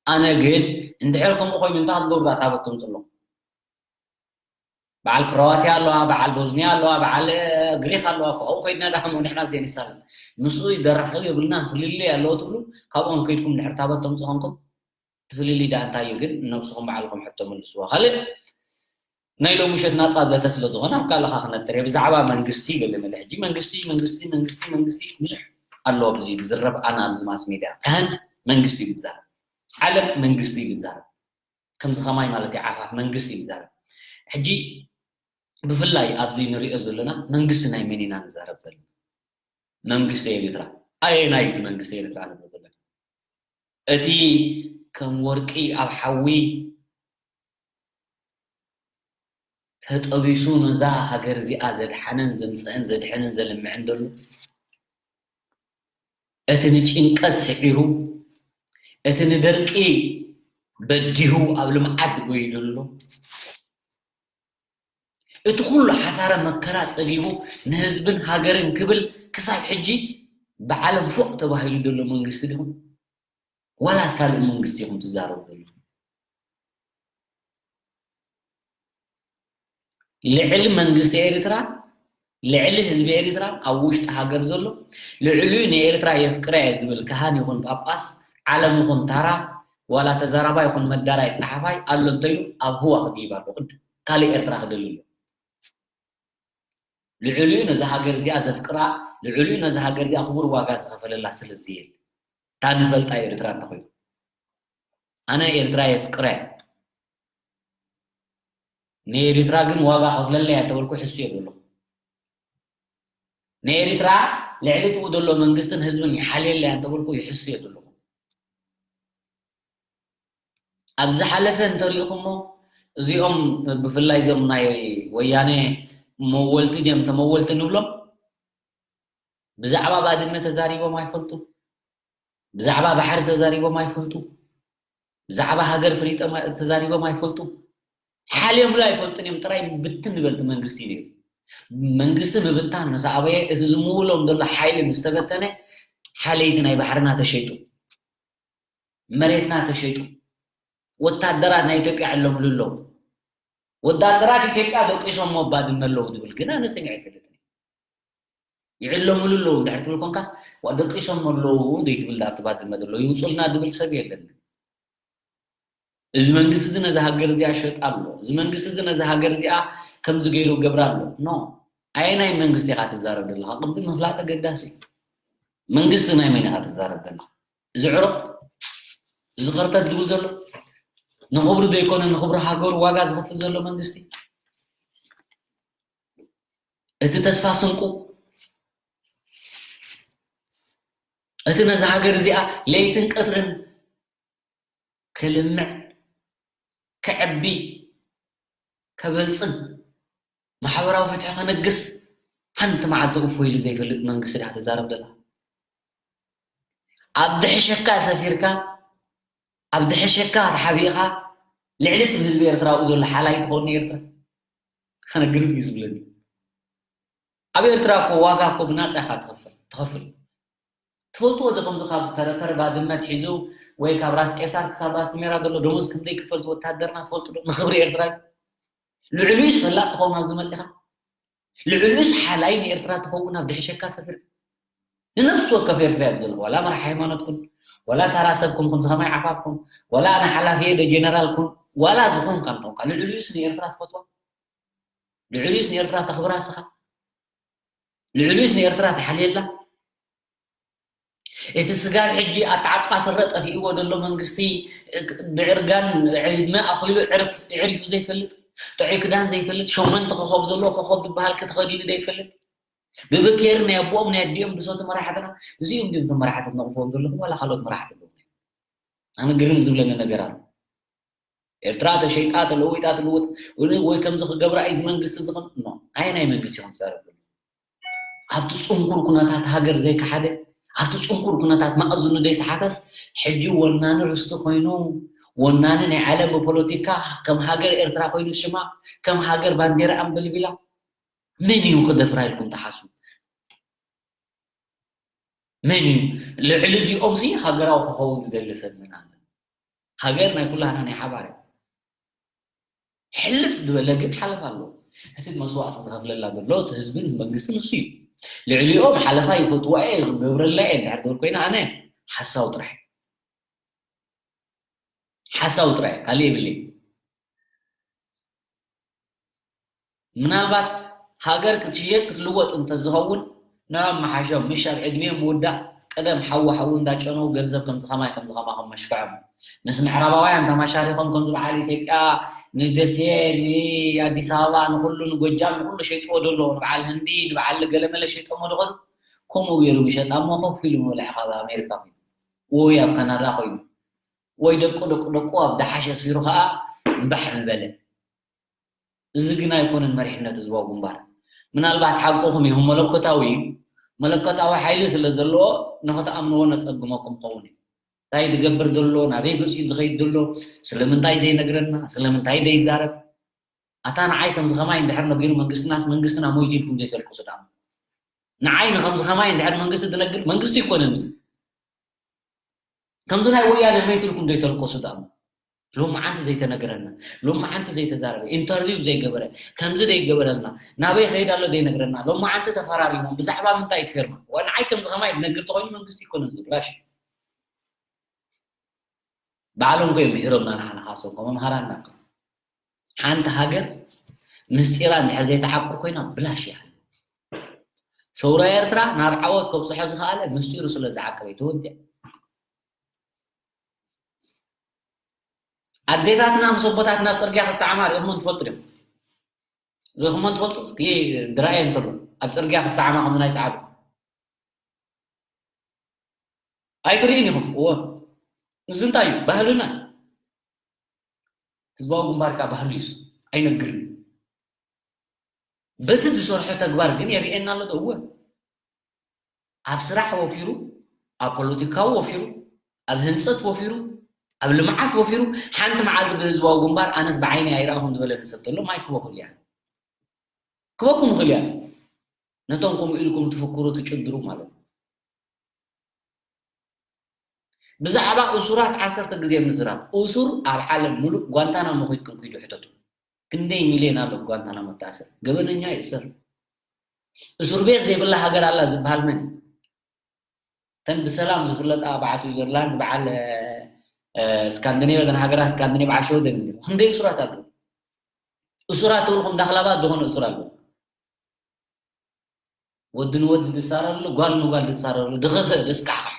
ኣነ ግን እንድሕር ከምኡ ኮይኑ እንታይ ክትገብሩ እታ ታቦት ተምጽኡ ኣለኹም? በዓል ክሮዋትያ ኣለዋ፣ በዓል ቦዝኒያ ኣለዋ፣ በዓል፣ እ፣ ግሪክ ኣለዋ እኮ። ኣብኡ ከይድና ደኣ እሞ ንሕና ዘይንሳለም። ምስኡ ደራኸብ የብልናን፣ ፍልልይ ኣለዎ ትብሉ፣ ካብኦም ከይድኩም እንድሕር ታቦት ተምጽኡ ኮንኩም፣ እቲ ፍልልይ ደኣ እንታይ እዩ ግን? ነብስኹም ባዕልኹም ሕቶ መልስዎ። ካልእ ናይ ሎሚ ምሸት ናጻ ዘተ ስለ ዝኾነ ኣብ ካልእኻ ክነጥር እየ። ብዛዕባ መንግስቲ ገለ መለ ሕጂ መንግስቲ፣ መንግስቲ፣ መንግስቲ፣ መንግስቲ ብዙሕ ኣሎ ኣብዚ ዝዝረብ ኣናሊዝ ማስ ሚድያ። ካህን መንግስቲ እዩ ዝዛረብ። ዓለም መንግስቲ እዩ ዝዛረብ። ከምዚ ከማይ ማለት እዩ ዓፋፍ መንግስቲ እዩ ዝዛረብ። ሕጂ ብፍላይ ኣብዚ ንሪኦ ዘለና መንግስቲ ናይ መን ኢና ንዛረብ ዘለና? መንግስቲ ኤርትራ። ኣየናይ እቲ መንግስቲ ኤርትራ ንብሎ ዘለና? እቲ ከም ወርቂ ኣብ ሓዊ ተጠቢሱ ነዛ ሃገር እዚኣ ዘድሓነን ዘምጽአን ዘድሕንን ዘልምዕን ዘሎ፣ እቲ ንጭንቀት ስዒሩ፣ እቲ ንደርቂ በዲሁ ኣብ ልምዓት ጎዩ ዘሎ፣ እቲ ኩሉ ሓሳረ መከራ ጸጊቡ ንህዝብን ሃገርን ክብል ክሳብ ሕጂ ብዓለም ፎቕ ተባሂሉ ዘሎ መንግስቲ ድኹም? ዋላስ ካልእ መንግስቲ ኢኹም ትዛረቡ ዘለኹም? ልዕሊ መንግስቲ ኤርትራ፣ ልዕሊ ህዝቢ ኤርትራ ኣብ ውሽጢ ሃገር ዘሎ፣ ልዕሊኡ ንኤርትራ የፍቅራ እየ ዝብል ካህን ይኹን ጳጳስ፣ ዓለም ይኹን ታራ፣ ዋላ ተዛራባይ ይኹን መዳራይ ጸሓፋይ ኣሎ እንተይሉ ኣብ ህዋ ክድይብ ኣለዎ። ቅድ-፣ ካልእ ኤርትራ ክደሊ ኣሎ። ልዕሊኡ ነዛ ሃገር እዚኣ ዘፍቅራ፣ ልዕሊኡ ነዛ ሃገር እዚኣ ክቡር ዋጋ ዝኸፈለላ ስለ ዝየለ። እታ ንፈልጣ ኤርትራ እንተኾይኑ። ኣነ ኤርትራ የፍቅረ፣ ንኤርትራ ግን ዋጋ ከፍለለያ እንተበልኩ ሕሱ እየ ዘለኹ። ንኤርትራ ልዕሊ ጥኡ ዘሎ መንግስትን ህዝብን ይሓልየለያ እንተበልኩ ይሕሱ እየ ዘለኹ። ኣብ ዝሓለፈ እንተሪእኹሞ፣ እዚኦም ብፍላይ እዞም ናይ ወያነ መወልቲ ድዮም ተመወልቲ ንብሎም፣ ብዛዕባ ባድመ ተዛሪቦም ኣይፈልጡ፣ ብዛዕባ ባሕሪ ተዛሪቦም ኣይፈልጡ፣ ብዛዕባ ሃገር ፍሊጦም ተዛሪቦም ኣይፈልጡ። ሓልዮምላ ኣይፈልጡን እዮም። ጥራይ ብትን ዝበልቲ መንግስቲ እዩ ነይሩ። መንግስቲ ምብታን ምስ ኣበየ፣ እቲ ዝምውሎም ዘሎ ሓይሊ ምስ ተበተነ፣ ሓለይቲ ናይ ባሕርና ተሸይጡ፣ መሬትና ተሸይጡ፣ ወታደራት ናይ ኢትዮጵያ ዕለምሉ ኣለዉ። ወታደራት ኢትዮጵያ ደቂሶሞ ባድመ ኣለዉ ዝብል ግን ኣነ ሰሚዐ ኣይፈልጥን። ይዕለምሉ ኣለዉ እንድሕር ትብል ኮንካስ፣ ዋ ደቂሶሞ ኣለዉ ዘይትብል ዳኣ ኣብቲ ባድመ ዘሎ ይውፁልና ዝብል ሰብ የለን። እዚ መንግስቲ እዚ ነዚ ሃገር እዚኣ ሸጣ ኣሎ፣ እዚ መንግስቲ እዚ ነዚ ሃገር እዚኣ ከምዚ ገይሩ ገብራ ኣሎ። ኖ፣ ኣየናይ መንግስቲ ኢኻ ትዛረብ ዘለኻ? ቅድም ምፍላጥ ኣገዳሲ እዩ። መንግስቲ ናይ መን ኢኻ ትዛረብ ዘለኻ? እዚ ዕሩቕ፣ እዚ ኸርተት ዝብል ዘሎ፣ ንኽብሩ ዘይኮነ ንኽብሩ ሃገሩ ዋጋ ዝኸፍል ዘሎ መንግስቲ፣ እቲ ተስፋ ስንቁ፣ እቲ ነዚ ሃገር እዚኣ ለይትን ቀትርን ከልምዕ፣ ከዕቢ፣ ከበልጽግ፣ ማሕበራዊ ፍትሒ ከነግስ ሓንቲ መዓልቲ እፎ ኢሉ ዘይፈልጥ መንግስቲ ድኣ ትዛረብ ዘላ? ኣብ ድሕሸካ ሰፊርካ፣ ኣብ ድሕሸካ ተሓቢእኻ፣ ልዕሊ እቲ ህዝቢ ኤርትራ ኣብኡ ዘሎ ሓላይ ትኸውን ኤርትራ። ኣነ ግርም እዩ ዝብለኒ። ኣብ ኤርትራ እኮ ዋጋ እኮ ብናጻ ኢኻ ትኸፍል፣ ትኸፍል። ትፈልጥዎ ዶ ከምዚ ካብ ተረተር ባድመ ኣትሒዙ ወይ ካብ ራስ ቄሳር ክሳብ ራስ ሜራ ዘሎ ደሞዝ ክንደይ ክፈል ወታደርና ትፈልጡ ዶ? ንኽብሪ ኤርትራ እዩ። ልዕሊኡስ ፈላጥ ትኸውን ኣብዚ መጺኻ። ልዕሊኡስ ሓላይ ንኤርትራ ትኸውን ኣብ ድሕሸካ ሰፊር። ንነፍሲ ወከፍ ኤርትራ እያ ዘለኹ። ዋላ መራሒ ሃይማኖት ኩን፣ ዋላ ታራ ሰብ ኩን፣ ከምዚ ከማይ ዓፋፍ ኩን፣ ዋላ ኣነ ሓላፊ እየ ዶ ጀነራል ኩን፣ ዋላ ዝኾንካ እንተኾንካ፣ ልዕሊኡስ ንኤርትራ ትፈትዋ። ልዕሊኡስ ንኤርትራ ተኽብራ እስኻ። ልዕሊኡስ ንኤርትራ ተሓልየላ። እቲ ስጋብ ሕጂ ኣተዓጥቃ ስረ ጠፊእዎ ዘሎ መንግስቲ፣ ብዕርጋን ዕድመ ኣኺሉ ዕርፍ-፣ ዕሪፉ ዘይፈልጥ፣ ጥዑይ ክዳን ዘይፈልጥ፣ ሸሞንተ ኮኾብ ዘለዎ ኮኾብ ዝበሃል ተኸዲኑ ዘይፈልጥ፣ ብብኬር ናይ ኣቦኦም ናይ ኣዲኦም ብሶቲ መራሕትና፣ እዚኦም ድዮም እቶም መራሕቲ ትነቕፍዎም ዘለኹም ዋላ ካልኦት መራሕቲ ኣለዉ? ኣነ ግርም ዝብለኒ ነገር ኣሎ። ኤርትራ ተሸይጣ፣ ተለዊጣ፣ ትልውጥ፣ ወይ፣ ወይ ከምዚ ክገብራ እዩ እዚ መንግስቲ እዚ ከም-፣ ኖ፣ ኣየናይ መንግስቲ ኢኹም ትዛረቡ? ኣብቲ ጽንኩር ኩነታት ሃገር ዘይከሓደ፣ ኣብቲ ጽንኩር ኩነታት መኣዝኑ ዘይሰሓተስ፣ ሕጂ ወናኒ ርስቲ ኮይኑ፣ ወናኒ ናይ ዓለም ብፖለቲካ፣ ከም ሃገር ኤርትራ ኮይኑ ሽማ፣ ከም ሃገር ባንዴራ ኣንበልቢላ፣ መን እዩ ክደፍራ ኢልኩም ትሓስቡ? መን እዩ? ልዕሊ እዚኦምሲ ሃገራዊ ክኸውን ዝደሊ ሰብ መን ኣሎ? ሃገር ናይ ኩላህና ናይ ሓባር እዩ። ሕልፍ ዝበለ ግን ሓለፋ ኣለዎ። እቲ መስዋእቲ ዝኸፍለላ ዘሎ እቲ ህዝብን መንግስትን እሱ እዩ። ልዕሊኦም ሓለፋ ይፈትዋ እየ፣ ክገብረላ እየ እንድሕር ትብል ኮይና ኣነ ሓሳዊ ጥራሕ። ሓሳዊ ጥራይ፣ ካልእ የብለይ። ምናልባት ሃገር ክትሽየጥ ክትልወጥ እንተዝኸውን ንዖም መሓሾም፣ ምሽ ኣብ ዕድሚኦም ምውዳእ፣ ቀደም ሓዊ ሓዊ እንዳጨነው ገንዘብ ከምዚ ኸማይ ከምዚ ኸማኹም መሽክዖም። ምስ ምዕራባውያን ተማሻሪኾም ከምዚ በዓል ኢትዮጵያ ንደሴ፣ ንኣዲስ ኣበባ፣ ንኹሉ ንጎጃም፣ ንኹሉ ሸይጥዎ ዶ ኣለዎ? ንበዓል ህንዲ፣ ንበዓል ገለመለ ሸይጦሞ ዶ ኾኑ? ከምኡ ገይሩ ምሸጣ እሞ ኮፍ ኢሉ ምብላዕ ካብ ኣሜሪካ ኮይኑ ወይ ኣብ ካናዳ ኮይኑ ወይ ደቁ ደቁ ደቁ ኣብ ደሓሽ ኣስፊሩ ኸኣ እምባሕ ምበለ። እዚ ግን ኣይኮነን መሪሕነት ህዝባዊ ግንባር። ምናልባት ሓቅኹም ኢኹም፣ መለኮታዊ እዩ። መለኮታዊ ሓይሊ ስለ ዘለዎ ንኽትኣምንዎ ነጸግመኩም ክኸውን እዩ። እንታይ ዝገብር ዘሎ፣ ናበይ ገጺኡ ዝኸይድ ዘሎ፣ ስለምንታይ ዘይነግረና፣ ስለምንታይ ዘይዛረብ? ኣታ ንዓይ ከምዚ ኸማይ እንድሕር ነጊሩ መንግስትናስ መንግስትና ሞይቱ ኢልኩም ዘይተልቅሱ ደኣ። ንዓይ ንኸምዚ ኸማይ እንድሕር መንግስቲ ዝነግር መንግስቲ ኣይኮነን እዚ። ከምዚ ናይ ወያነ መይቱ ኢልኩም ዘይተልቅሱ ደኣ። ሎማዓንቲ ዘይተነገረና፣ ሎማዓንቲ ዘይተዛረበ፣ ኢንተርቪው ዘይገበረ፣ ከምዚ ዘይገበረልና፣ ናበይ ኸይድ ኣሎ ዘይነግረና፣ ሎማዓንቲ ተፈራሪሞም፣ ብዛዕባ ምንታይ እቲ ፌርማ? ወ-፣ ንዓይ ከምዚ ኸማይ ዝነግር ተኾይኑ መንግስቲ ኣይኮነን እዚ ብላሽ። ባዕሎም እኮ እዮም ምሂሮምና ንዓና፣ ካሶም እኮ መምሃራንና እኮ። ሓንቲ ሃገር ምስጢራ እንድሕር ዘይትዓቁር ኮይና ብላሽ እያ። ሰውራ ኤርትራ ናብ ዓወት ከብጽሖ ዝኸኣለ ምስጢሩ ስለ ዝዓቀበ እዩ ተወዲኣ። ኣዴታትና ምስ ኣቦታትና ኣብ ጽርግያ ክሰዓማ ርኢኹመን ትፈልጡ ድዮም? ርኢኹመን ትፈልጡ? እስኪ ድራየ እንተሎ ኣብ ጽርግያ ክሰዓማ ከም ናይ ሰዓቡ ኣይትርእዩን ኢኹም። እወ፣ እዚ እንታይ እዩ? ባህልና። ህዝባዊ ግንባር ከኣ ባህሉ እዩ። ኣይነግርን። በቲ ዝሰርሖ ተግባር ግን የርእየና ኣሎ ዶ? እወ። ኣብ ስራሕ ወፊሩ፣ ኣብ ፖለቲካዊ ወፊሩ፣ ኣብ ህንጸት ወፊሩ፣ ኣብ ልምዓት ወፊሩ፣ ሓንቲ መዓልቲ ብህዝባዊ ግንባር ኣነስ ብዓይነይ ኣይረኣኹን ዝበለኒ ሰብ ተሎ ማይ ክበኩል እያ። ክበኩም ይኽእል እያ። ነቶም ከምኡ ኢልኩም ትፍክሩ፣ ትጭድሩ ማለት እዩ። ብዛዕባ እሱራት ዓሰርተ ግዜ ምዝራብ። እሱር ኣብ ዓለም ሙሉእ ጓንታናሞ ከይድኩም ኪዱ ሕተቱ። ክንደይ ሚልዮን ኣሎ ጓንታናሞ ተኣሰር? ገበነኛ ይእሰር። እስር ቤት ዘይብላ ሃገር ኣላ ዝበሃል መን? እተን ብሰላም ዝፍለጣ በዓል ስዊዘርላንድ፣ በዓል፣ እ፣ እ፣ ስካንዲኔቭያ፣ እተን ሃገራት ስካንዲኔቭያ፣ ዓሸወ ደን እንዲሁ። ክንደይ እሱራት ኣለዉ? እሱራት ትብልኩም ዳኽላባት ዝኾነ እሱር ኣለዉ። ወዲ ንወዲ ዝሳረረሉ፣ ጓል ንጓል ዝሳረረሉ፣ ድኽፍእ፣ ድስካሕካሕ።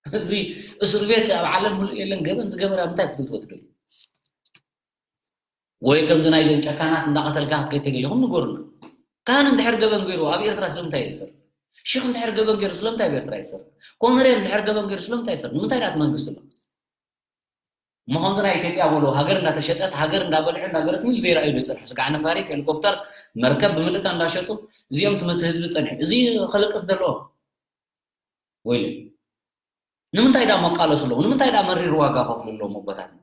እዚ እስር ቤት ኣብ ዓለም ሙሉእ የለን። ገበን ዝገበረ ኣብ ምንታይ ክትእትዎ ትደልዩ? ወይ ከምዚ ናይዞም ጨካናት እንዳቐተልካ ክትከይድ ተደሊኹም ንገሩና። ካህን እንድሕር ገበን ገይሩ ኣብ ኤርትራ ስለምንታይ ይእሰር? ሽኽ እንድሕር ገበን ገይሩ ስለምንታይ ኣብ ኤርትራ ይእሰር? ኮነሬል እንድሕር ገበን ገይሩ ስለምንታይ ይእሰር? ንምንታይ ደኣ እቲ መንግስቲ ኣሎ? እሞ ከምዚ ናይ ኢትዮጵያ በሎ፣ ሃገር እንዳተሸጠት፣ ሃገር እንዳበልዑ እንዳገረትን ኢሉ ዘይረኣዩ ዶ ይጸንሑ? ስጋዕ ነፋሪት፣ ሄሊኮፕተር፣ መርከብ ብምልእታ እንዳሸጡ፣ እዚኦም ትምህርቲ ህዝቢ ጸኒሑ። እዚ ከለቅስ ዘለዎ። ወይለ። ንምንታይ ደኣ መቃለሱ ኣለዉ? ንምንታይ ደኣ መሪር ዋጋ ከፍሉ ኣለዎም ኣቦታትና?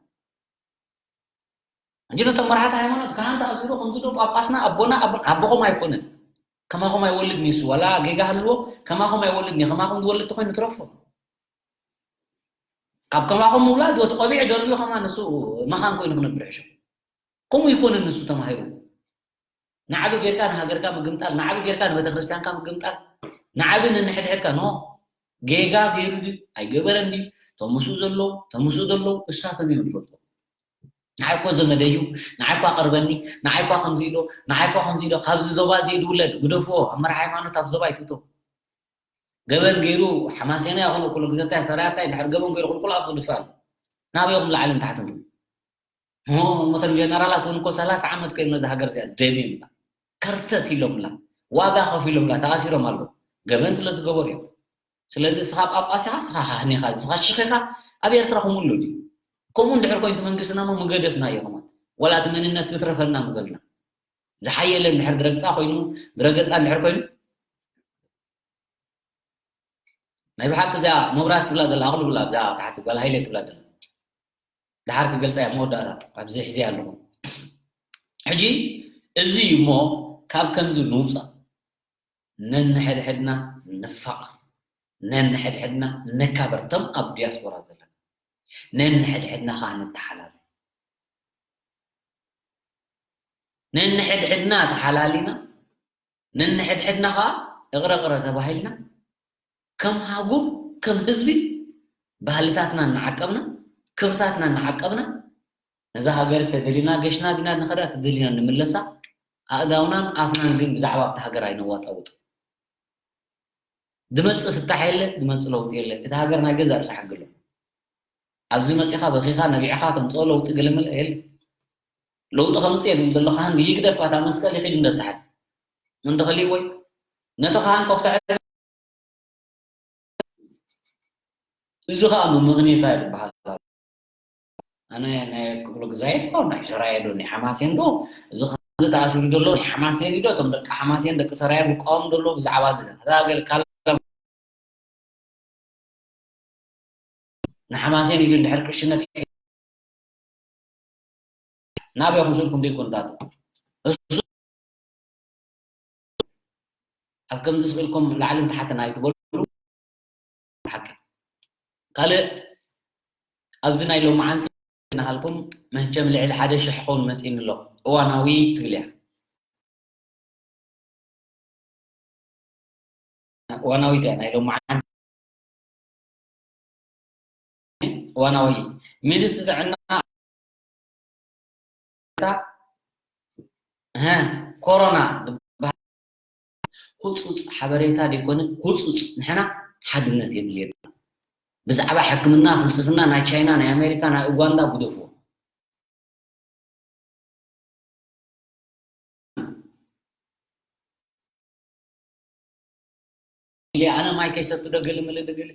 እንጂ ነቶም መራሕቲ ሃይማኖት፣ ካህን ተኣሲሩ፣ ከምዚ ዶ ጳጳስና፣ ኣቦና፣ ኣቦ-፣ ኣቦኹም ኣይኮነን። ከማኹም ኣይወልድን እዩ ንሱ። ዋላ ጌጋ ሃልዎ፣ ከማኹም ኣይወልድን እዩ። ከማኹም ዝወልድ ተኾይኑ ትረፎ። ካብ ከማኹም ምውላድ፣ ወቲ ቆቢዕ ደርብዩ ከማን ንሱ መኻን ኮይኑ ክነብር ይሕሾ። ከምኡ ይኮነን ንሱ ተማሂሩ። ንዓቢ ጌርካ ንሃገርካ ምግምጣል፣ ንዓቢ ጌርካ ንቤተክርስትያንካ ምግምጣል፣ ንዓቢ ንንሕድሕድካ፣ ኖ። ጌጋ ገይሩ ድዩ ኣይገበረን ድዩ፣ ተምስኡ ዘለዉ፣ ተምስኡ ዘለዉ እሳቶም እዮም ዝፈልጡ። ንዓይ እኮ ዘመደይ እዩ፣ ንዓይ እኳ ቀርበኒ፣ ንዓይ እኳ ከምዚ ኢሎ፣ ንዓይ እኳ ከምዚ ኢሎ፣ ካብዚ ዞባ እዚ ድውለድ፣ ግደፍዎ፣ ኣብ መራሒ ሃይማኖት ኣብ ዞባ ኣይትእቶ። ገበን ገይሩ ሓማሴና ይኹን ኩሉ ግዜ እንታይ ሰራያ እንታይ እንድሕር ገበን ገይሩ ቁልቁል ኣፉ ክድፋእ ኣሎ። ናበይ ኢኹም ላዕልን ታሕትን ትብሉ? እሞ እቶም ጀነራላት እውን እኮ ሰላሳ ዓመት ኮይኖም ነዛ ሃገር እዚኣ ደም ይብላ፣ ከርተት ኢሎምላ፣ ዋጋ ከፊሎምላ፣ ተኣሲሮም ኣለዉ። ገበን ስለ ዝገበሩ እዮም። ስለዚ እስኻ ጳጳስ ኢኻ፣ እስኻ ካህን ኢኻ፣ እስኻ ሽኽ ኢኻ፣ ኣብ ኤርትራ ከምኡ ኣሎ ድዩ? ከምኡ እንድሕር ኮይኑ እቲ መንግስትና እሞ ምገደፍናዮ ከማን። ዋላ እቲ መንነት ትትረፈና ምበልና። ዝሓየለ እንድሕር ድረግጻ ኮይኑ፣ ድረገጻ እንድሕር ኮይኑ፣ ናይ ብሓቂ እዚኣ መብራት ትብላ ዘላ፣ ኣቕልብላ እዛ ታሕቲ ጓል ሃይለ ትብላ ዘላ። ደሓር ክገልጻ እያ መወዳእታ፣ ኣብዚ ሕዚ ኣለኹ። ሕጂ እዚ እዩ እሞ ካብ ከምዚ ንውጻእ፣ ነንሕድሕድና ንፋቐር፣ ነንሕድሕድና ንካበር፣ እቶም ኣብ ዲያስፖራ ዘለና ነንሕድሕድና ኸኣ ንተሓላለ። ነንሕድሕድና ተሓላሊና፣ ነንሕድሕድና ኸኣ እቕረ ቅረ ተባሂልና፣ ከም ሃጉም፣ ከም ህዝቢ፣ ባህልታትና እናዓቀብና፣ ክብርታትና እናዓቀብና፣ ነዛ ሃገር ተደሊና ገሽና ዲና ንኸዳ፣ ተደሊና ንምለሳ፣ ኣእዳውናን ኣፍናን ግን ብዛዕባ ኣብታ ሃገር ኣይነዋጣውጥ። ዝመጽእ ፍታሕ የለ፣ ዝመጽእ ለውጢ የለ። እቲ ሃገር ናይ ገዛእ ርእሳ ሕጊ ኣሎ። ኣብዚ መጺኻ በኺኻ ነቢዕኻ ተምጽኦ ለውጢ ገለመለ የለ። ለውጢ ከምጽእ እየ ዝብል ዘለኹ ካህን ይግደፍ፣ ኣታ መስቀል ይኺድ እንደ ሰዓት። ምን ደኸሊ ወይ ነቲ ካህን ከፍትሐ። እዚ ኸኣ ምምኽኔታ ይበሃል። ኣነ ናይ ክብሉ ግዛይ ዶ፣ ናይ ሰራየ ዶ፣ ናይ ሓማሴን ዶ፣ እዚ ኸዚ ተኣሲሩ ዘሎ ናይ ሓማሴን እዩ ዶ፣ እቶም ደቂ ሓማሴን፣ ደቂ ሰራየ ዝቃወም ዘሎ ብዛዕባ እዚ። እዛ ገለ ካላ ንሓማሴን ኢሉ እንድሕር ቅሽነት ናበይ ኢኹም ስልኩም ደይኮንታት? እሱ ኣብ ከምዚ ስቕ ኢልኩም ላዕልን ታሕትን ኣይትበሉ። ሓቂ። ካልእ ኣብዚ ናይ ሎማዓንቲ እናሃልኩም መቸም ልዕሊ ሓደ ሽሕ ክኸውን መጺእኒ ኣሎ። እዋናዊ ትብል እያ። እዋናዊት እያ ናይ ሎማዓንቲ። እዋናዊ ሚኒስትሪ ጥዕና፣ እህ፣ ኮሮና ዝበሃል ህጹጽ ሓበሬታ ዘይኮነ፣ ህጹጽ፣ ንሕና ሓድነት የድልየና። ብዛዕባ ሕክምና፣ ፍልስፍና ናይ ቻይና፣ ናይ ኣሜሪካ፣ ናይ ኡጋንዳ ግደፍዎ። ኣነ ማይ ከይሰቱ ዶ ገለ መለ ዶ ገለ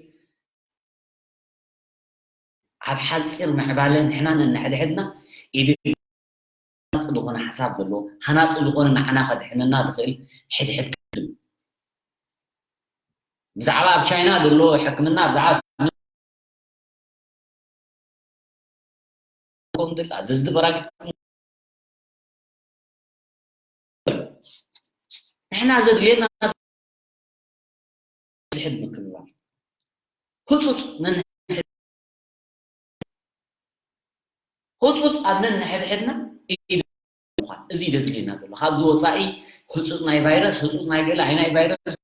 ኣብ ሓፂር ምዕባለ ንሕና ነንሕድሕድና ኢድ ሃናፂ ዝኾነ ሓሳብ ዘለዎ ሃናፂ ዝኾነ ንዓና ከድሕነና ዝኽእል ሕድሕድ ክልል ብዛዕባ ኣብ ቻይና ዘሎ ሕክምና ብዛዕባ ኮንድላ ዘዝዲ በራግት ንሕና ዘድልየና ሕድ ምክብባር ህፁፅ ነንሕድ ህፁፅ ኣብ ነንሕድሕድና ኢድ ምዃን እዚ ደድልየና ዘሎ ካብዚ ወፃኢ ህፁፅ ናይ ቫይረስ ህፁፅ ናይ ገለ ኣይ ናይ ቫይረስ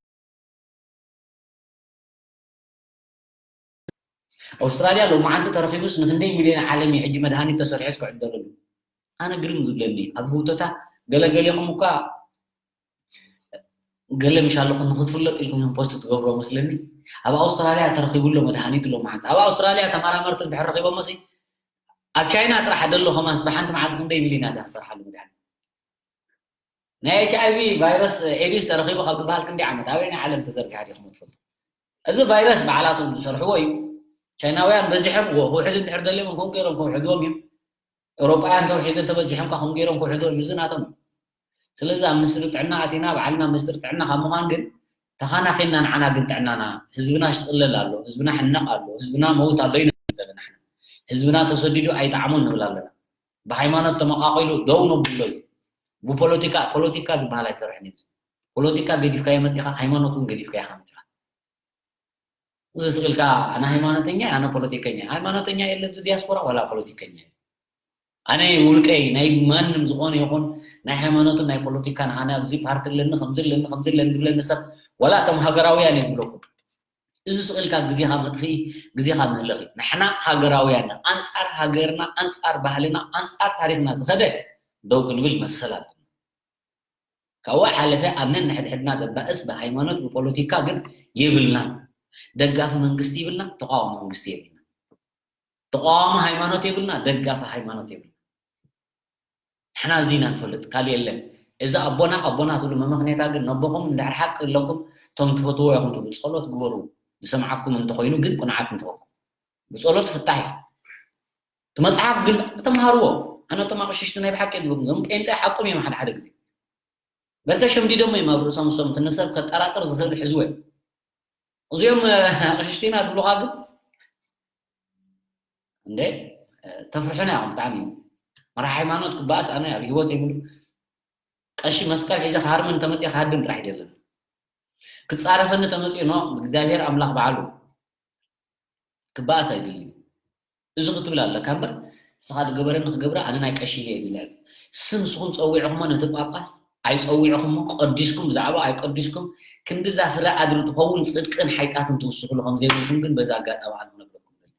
ኣውስትራልያ ሎማዓንቲ ተረኺቡስ ንክንደይ ሚልዮን ዓለም እዩ ሕጂ መድሃኒት ተሰሪሑስ ክዕደለሉ ኣነ ግርም ዝብለኒ ኣብ ህውተታ ገለገሌኹም እኳ ገለ ምሽ ኣለኹ ንክትፍለጥ ኢልኩም እዮም ፖስት ትገብሮ መስለኒ ኣብ ኣውስትራልያ ተረኺቡ ኣሎ መድሃኒት ሎማዓንቲ ኣብ ኣውስትራልያ ተመራመርቲ እንድሕር ረኺቦሞ ሲ ኣብ ቻይና ጥራሕ ደሎ ከማንስ ብሓንቲ መዓልቲ ክንደይ ሚልዮን እያ ክሰርሓሉ መድሃኒት ናይ ኤች ኣይ ቪ ቫይረስ ኤዲስ ተረኺቡ ካብ ዝበሃል ክንደይ ዓመት ኣበየናይ ዓለም ተዘርጊሓ ዲኹም ትፈልጡ? እዚ ቫይረስ ባዕላቶም ዝሰርሕዎ እዩ። ቻይናውያን በዚሖም ክውሕዱ እንድሕር ደልዮም ከምኡ ገይሮም ከውሕድዎም እዮም። ኤውሮጳውያን ተውሒዱ እንተበዚሖም ከ ከምኡ ገይሮም ክውሕድዎም እዩ። እዚ ናቶም እዩ። ስለዚ ኣብ ሚኒስትሪ ጥዕና ኣቲና ባዕልና ሚኒስትሪ ጥዕና ካብ ምዃን ግን ተኻናኺንና ንዓና ግን ጥዕናና ህዝብና ይስቕለል ኣሎ፣ ህዝብና ሕነቕ ኣሎ፣ ህዝብና መውት ኣሎ ኢና ዘለና ንሕና። ህዝብና ተሰዲዱ ኣይጠዓሞን ንብል ኣለና። ብሃይማኖት ተመቓቒሉ ደው ነብሎ እዚ ብፖለቲካ ፖለቲካ ዝበሃል ኣይሰርሕን እዩ ፖለቲካ ገዲፍካዮ መፂኻ ሃይማኖት እውን ገዲፍካዮ ኢኻ መፂኻ እዚ ስቕ ኢልካ ኣነ ሃይማኖተኛ ኣነ ፖለቲከኛ ሃይማኖተኛ የለ እዚ ዲያስፖራ ዋላ ፖለቲከኛ ኣነ ውልቀይ ናይ ማንም ዝኾነ ይኹን ናይ ሃይማኖትን ናይ ፖለቲካን ኣነ ኣብዚ ፓርቲ ኣለኒ ከምዚ ኣለኒ ከምዚ ኣለኒ ዝብለኒ ሰብ ዋላ እቶም ሃገራውያን እየ ዝብለኩም እዚ ስቕ ኢልካ ግዜኻ መጥፍኢ፣ ግዜኻ መህለኺ። ንሕና ሃገራውያን ኢና። ኣንጻር ሃገርና፣ ኣንጻር ባህልና፣ ኣንጻር ታሪኽና ዝኸደ ደው ክንብል መሰል ኣለና። ካብኡ ሓለፈ ኣብ ነንሕድሕድና ዘባእስ ብሃይማኖት ብፖለቲካ ግን የብልናን። ደጋፊ መንግስቲ ይብልና፣ ተቓዋሚ መንግስቲ የብልና። ተቃዋሚ ሃይማኖት የብልና፣ ደጋፊ ሃይማኖት የብልና። ንሕና እዚ ኢና ንፈልጥ፣ ካልእ የለን። እዚ ኣቦና ኣቦና ትብሉ መመኽንያታ ግን ነቦኹም እንድሕር ሓቂ ኣለኩም እቶም ትፈትዎ ኢኹም ትብሉ ጸሎት ግበሩ ዝሰምዓኩም እንተኾይኑ ግን ቁንዓት ንትበኩም ብጸሎት ፍታሕ እዩ። እቲ መጽሓፍ ግን ተምሃርዎ። ኣነ እቶም ኣቕሽሽቲ ናይ ብሓቂ የብሉም እዞም ጴንጤ ሓቆም እዮም ሓደ ሓደ ግዜ በርከ ሸምዲዶም እዮም ኣብ ርእሶም እሶም እቲ ንሰብ ከጠራጥር ዝኽእል ሕዝወ እዚኦም ኣቕሽሽቲና ዝብሉኻ ግን እንዴ ተፍርሑና ኢኹም ብጣዕሚ እዩ መራሕ ሃይማኖት ክበኣስ ኣነ ኣብ ህይወት ይብሉ ቀሺ መስቀል ሒዘ ክሃርመን ተመፅኦ ክሃድም ጥራሕ ይደለን ክፃረፈኒ ተመፅኦ ኖ እግዚኣብሔር ኣምላኽ በዓሉ ክበኣስ ኣይደልን እዚ ክትብል ኣለካ እምበር ንስኻ ዝገበረኒ ክገብረ ኣነ ናይ ቀሺ እየ ይብል ስም ንስኹም ፀዊዕኹሞ ነቲ ጳጳስ ኣይፀዊዕኹሞ ቀዲስኩም ብዛዕባ ኣይቀዲስኩም ክንድዛ ፍረ ኣድሪ ትኸውን ፅድቅን ሓይጣትን ትውስኽሉ ከም ዘይብልኩም ግን በዚ ኣጋጣሚ ኣነ ክነግረኩም ደሊ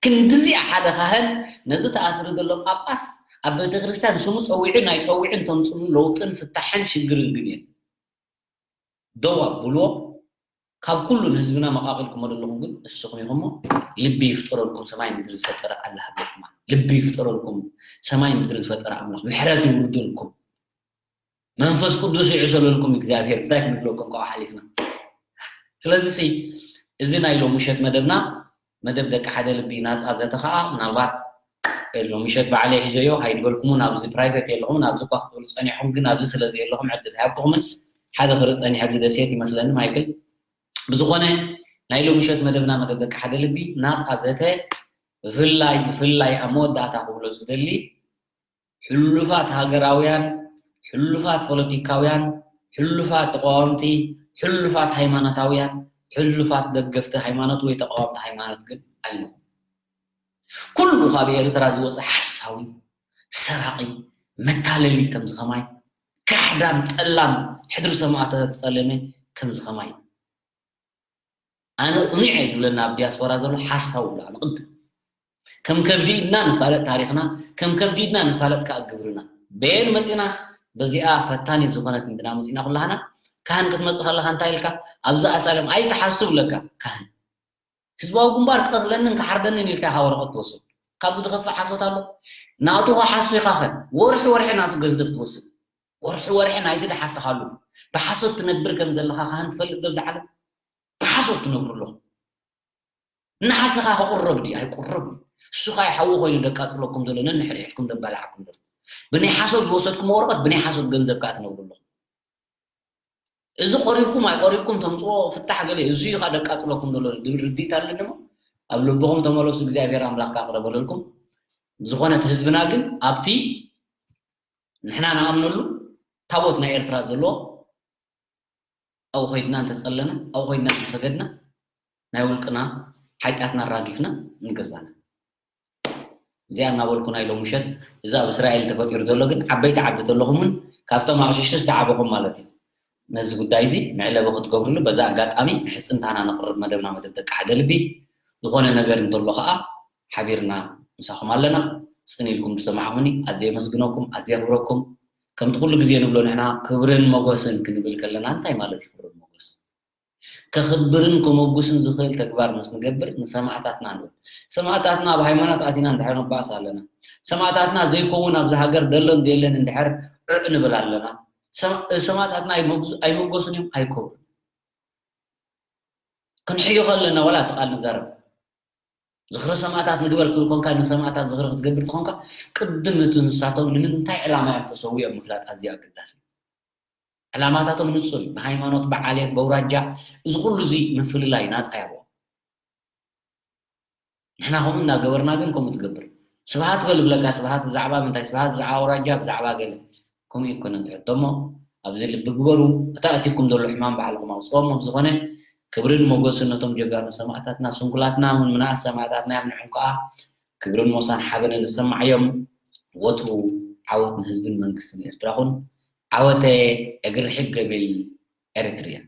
ክንድዚኣ ሓደ ካህን ነዚ ተኣስሪ ዘሎ ጳጳስ ኣብ ቤተክርስትያን ስሙ ፀዊዑ ናይ ፀዊዑን ተምፅሉ ለውጥን ፍታሕን ሽግርን ግን የለን ደው ኣብልዎ ካብ ኩሉ ንህዝብና መቃቂልኩሞ ዘለኹም ግን እስኹም ኢኹሞ ልቢ ይፍጠረልኩም ሰማይ ምድሪ ዝፈጠረ ኣላህ ኣለኩማ ልቢ ይፍጠረልኩም ሰማይ ምድሪ ዝፈጠረ ኣምላኽ ምሕረት ይውርድልኩም መንፈስ ቅዱስ ይዕሰለልኩም እግዚኣብሔር እንታይ ክንብለኩም ካብኡ ሓሊፍና ስለዚ ሲ እዚ ናይ ሎም ምሸት መደብና መደብ ደቂ ሓደ ልቢ ናፃ ዘተ ከዓ ምናልባት ሎም ምሸት ባዕለ ሒዘዮ ሃይድበልኩሙ ናብዚ ፕራይቬት የለኹም ናብዚ እኳ ክትብሉ ፀኒሕኩም ግን ኣብዚ ስለዚ የለኹም ዕድል ሃብኩምን ሓደ ክርኢ ፀኒሕ ኣብዚ ደሴት ይመስለኒ ማይክል ብዝኾነ ናይ ሎም ምሸት መደብና መደብ ደቂ ሓደ ልቢ ናፃ ዘተ ብፍላይ ብፍላይ ኣብ መወዳእታ ክብሎ ዝደሊ ሕሉፋት ሃገራውያን፣ ሕሉፋት ፖለቲካውያን፣ ሕሉፋት ተቓወምቲ፣ ሕሉፋት ሃይማኖታውያን፣ ሕሉፋት ደገፍቲ ሃይማኖት ወይ ተቓወምቲ ሃይማኖት ግን ኣይንኹን። ኩሉ ካብ ኤርትራ ዝወፀ ሓሳዊ፣ ሰራቒ፣ መታለሊ ከምዚ ኸማይ፣ ካሕዳም፣ ጠላም፣ ሕድሪ ሰማእታት ዝጠለመ ከምዚ ኸማይ። ኣነ ቅኑዕ እየ ዝብለና ኣብ ዲያስፖራ ዘሎ ሓሳብ ብሎ ኣነ ቅድም ከም ከብዲ ኢድና ንፋለጥ ታሪኽና ከም ከብዲ ኢድና ንፋለጥ ከዓ ግብርና በየን መፂና በዚኣ ፈታኒት ዝኾነት እንድና መፂና ኩላህና ካህን ክትመፅእ ከለካ እንታይ ኢልካ ኣብዚ ኣሳለም ኣይትሓሱ ብለካ ካህን ህዝባዊ ግንባር ክቐትለንን ክሓርደንን ኢልካ ኢኻ ወረቐት ትወስድ ካብዚ ዝኸፍእ ሓሶት ኣሎ ናቱ ክሓሱ ኢኻ ኸን ወርሒ ወርሒ ናቱ ገንዘብ ትወስድ ወርሒ ወርሒ ናይቲ ድሓስኻሉ ብሓሶት ትነብር ከም ዘለኻ ካህን ትፈልጥ ዶ ኣብዚ ዓለም ብሓሶት ትነብሩ ኣለኹም። እናሓሰኻ ክቁረብ ድዩ? ኣይቁረብ። እሱ ኸኣ ሓዊ ኮይኑ ደቃጽለኩም ዘሎ፣ ነንሕድሕድኩም ደባላዓኩም ዘሎ። ብናይ ሓሶት ዝወሰድኩም ወረቐት ብናይ ሓሶት ገንዘብ ከኣ ትነብሩ ኣለኹም። እዚ ቆሪብኩም ኣይቆሪብኩም ተምጽዎ ፍታሕ ገለ፣ እዚ እዩ ከኣ ደቃጽለኩም ዘሎ ዝብል ርድኢት ኣለኒ እሞ፣ ኣብ ልብኹም ተመለሱ፣ እግዚኣብሔር ኣምላኽ ከኣ ክረበለልኩም። ዝኾነ እቲ ህዝብና ግን ኣብቲ ንሕና ንኣምነሉ ታቦት ናይ ኤርትራ ዘሎ ኣብኡ ኮይድና እንተጸለና፣ ኣብኡ ኮይድና እንተሰገድና፣ ናይ ውልቅና ሓጢኣትና ኣራጊፍና ንገዛና። እዚኣ እናበልኩ ናይ ሎም ምሸት፣ እዚ ኣብ እስራኤል ተፈጢሩ ዘሎ ግን ዓበይቲ ዓዲ ዘለኹም እውን ካብቶም ኣቕሽሽቲ ዝተዓበኹም ማለት እዩ። ነዚ ጉዳይ እዚ መዕለቢ ክትገብርሉ በዛ ኣጋጣሚ ምሕጽንታና ነቕርብ። መደብና መደብ ደቂ ሓደ ልቢ። ዝኾነ ነገር እንተሎ ኸኣ ሓቢርና ምሳኹም ኣለና። ጽን ኢልኩም ዝሰማዕኹምኒ ኣዝየ የመስግነኩም፣ ኣዝየ የኽብረኩም። ከምቲ ኩሉ ግዜ ንብሎ ንሕና ክብርን ሞገስን ክንብል ከለና እንታይ ማለት እዩ ክብርን ሞገስን? ከኽብርን ከመጉስን ዝኽእል ተግባር ምስ ንገብር ንሰማእታትና ንብል። ሰማእታትና ኣብ ሃይማኖት ኣቲና እንድሕር ንባእስ ኣለና። ሰማእታትና ዘይከውን ኣብዚ ሃገር ደሎን ዘየለን እንድሕር ዑዕ ንብል ኣለና። ሰማ-፣ ሰማእታትና ኣይመጉ-፣ ኣይመጎስን እዮም፣ ኣይከብሩን። ክንሕዮ ከለና ዋላ እቲ ቃል ንዛረብ። ዝኽሪ ሰማእታት ንግበር ክብል ኮንካ፣ ንሰማእታት ዝኽሪ ክትገብር ተኾንካ፣ ቅድም እቲ ንሳቶም ንምንታይ ዕላማ እዮም ተሰዊኦም ምፍላጥ ኣዝዩ ኣገዳሲ እዩ። ዕላማታቶም ንጹር እዩ። ብሃይማኖት፣ ብዓሌት፣ በውራጃ፣ እዚ ኩሉ እዚ ምፍልላይ ናጻ ያብኦ። ንሕና ከምኡ እናገበርና ግን ከምኡ ትገብር። ስብሃት በል ብለካ፣ ስብሃት ብዛዕባ ምንታይ? ስብሃት ብዛዕባ ኣውራጃ፣ ብዛዕባ ገለ። ከምኡ ይኮነን ትሕቶ እሞ፣ ኣብዚ ልቢ ግበሩ። እቲ ኣትዩኩም ዘሎ ሕማም ባዕልኹም ኣውጽኦ እሞ፣ ብዝኾነ ክብርን ሞገስን ነቶም ጀጋኑ ሰማእታትና፣ ስንኩላትና እውን ምንኣስ ሰማእታትና እዮም፣ ንዕም ከኣ ክብርን ሞሳን ሓበንን ዝሰማዕ እዮም። ወትሩ ዓወት ንህዝብን መንግስትን ኤርትራ ኩን። ዓወተ እግሪ ርሒብ ገቢል ኤሪትሪያን።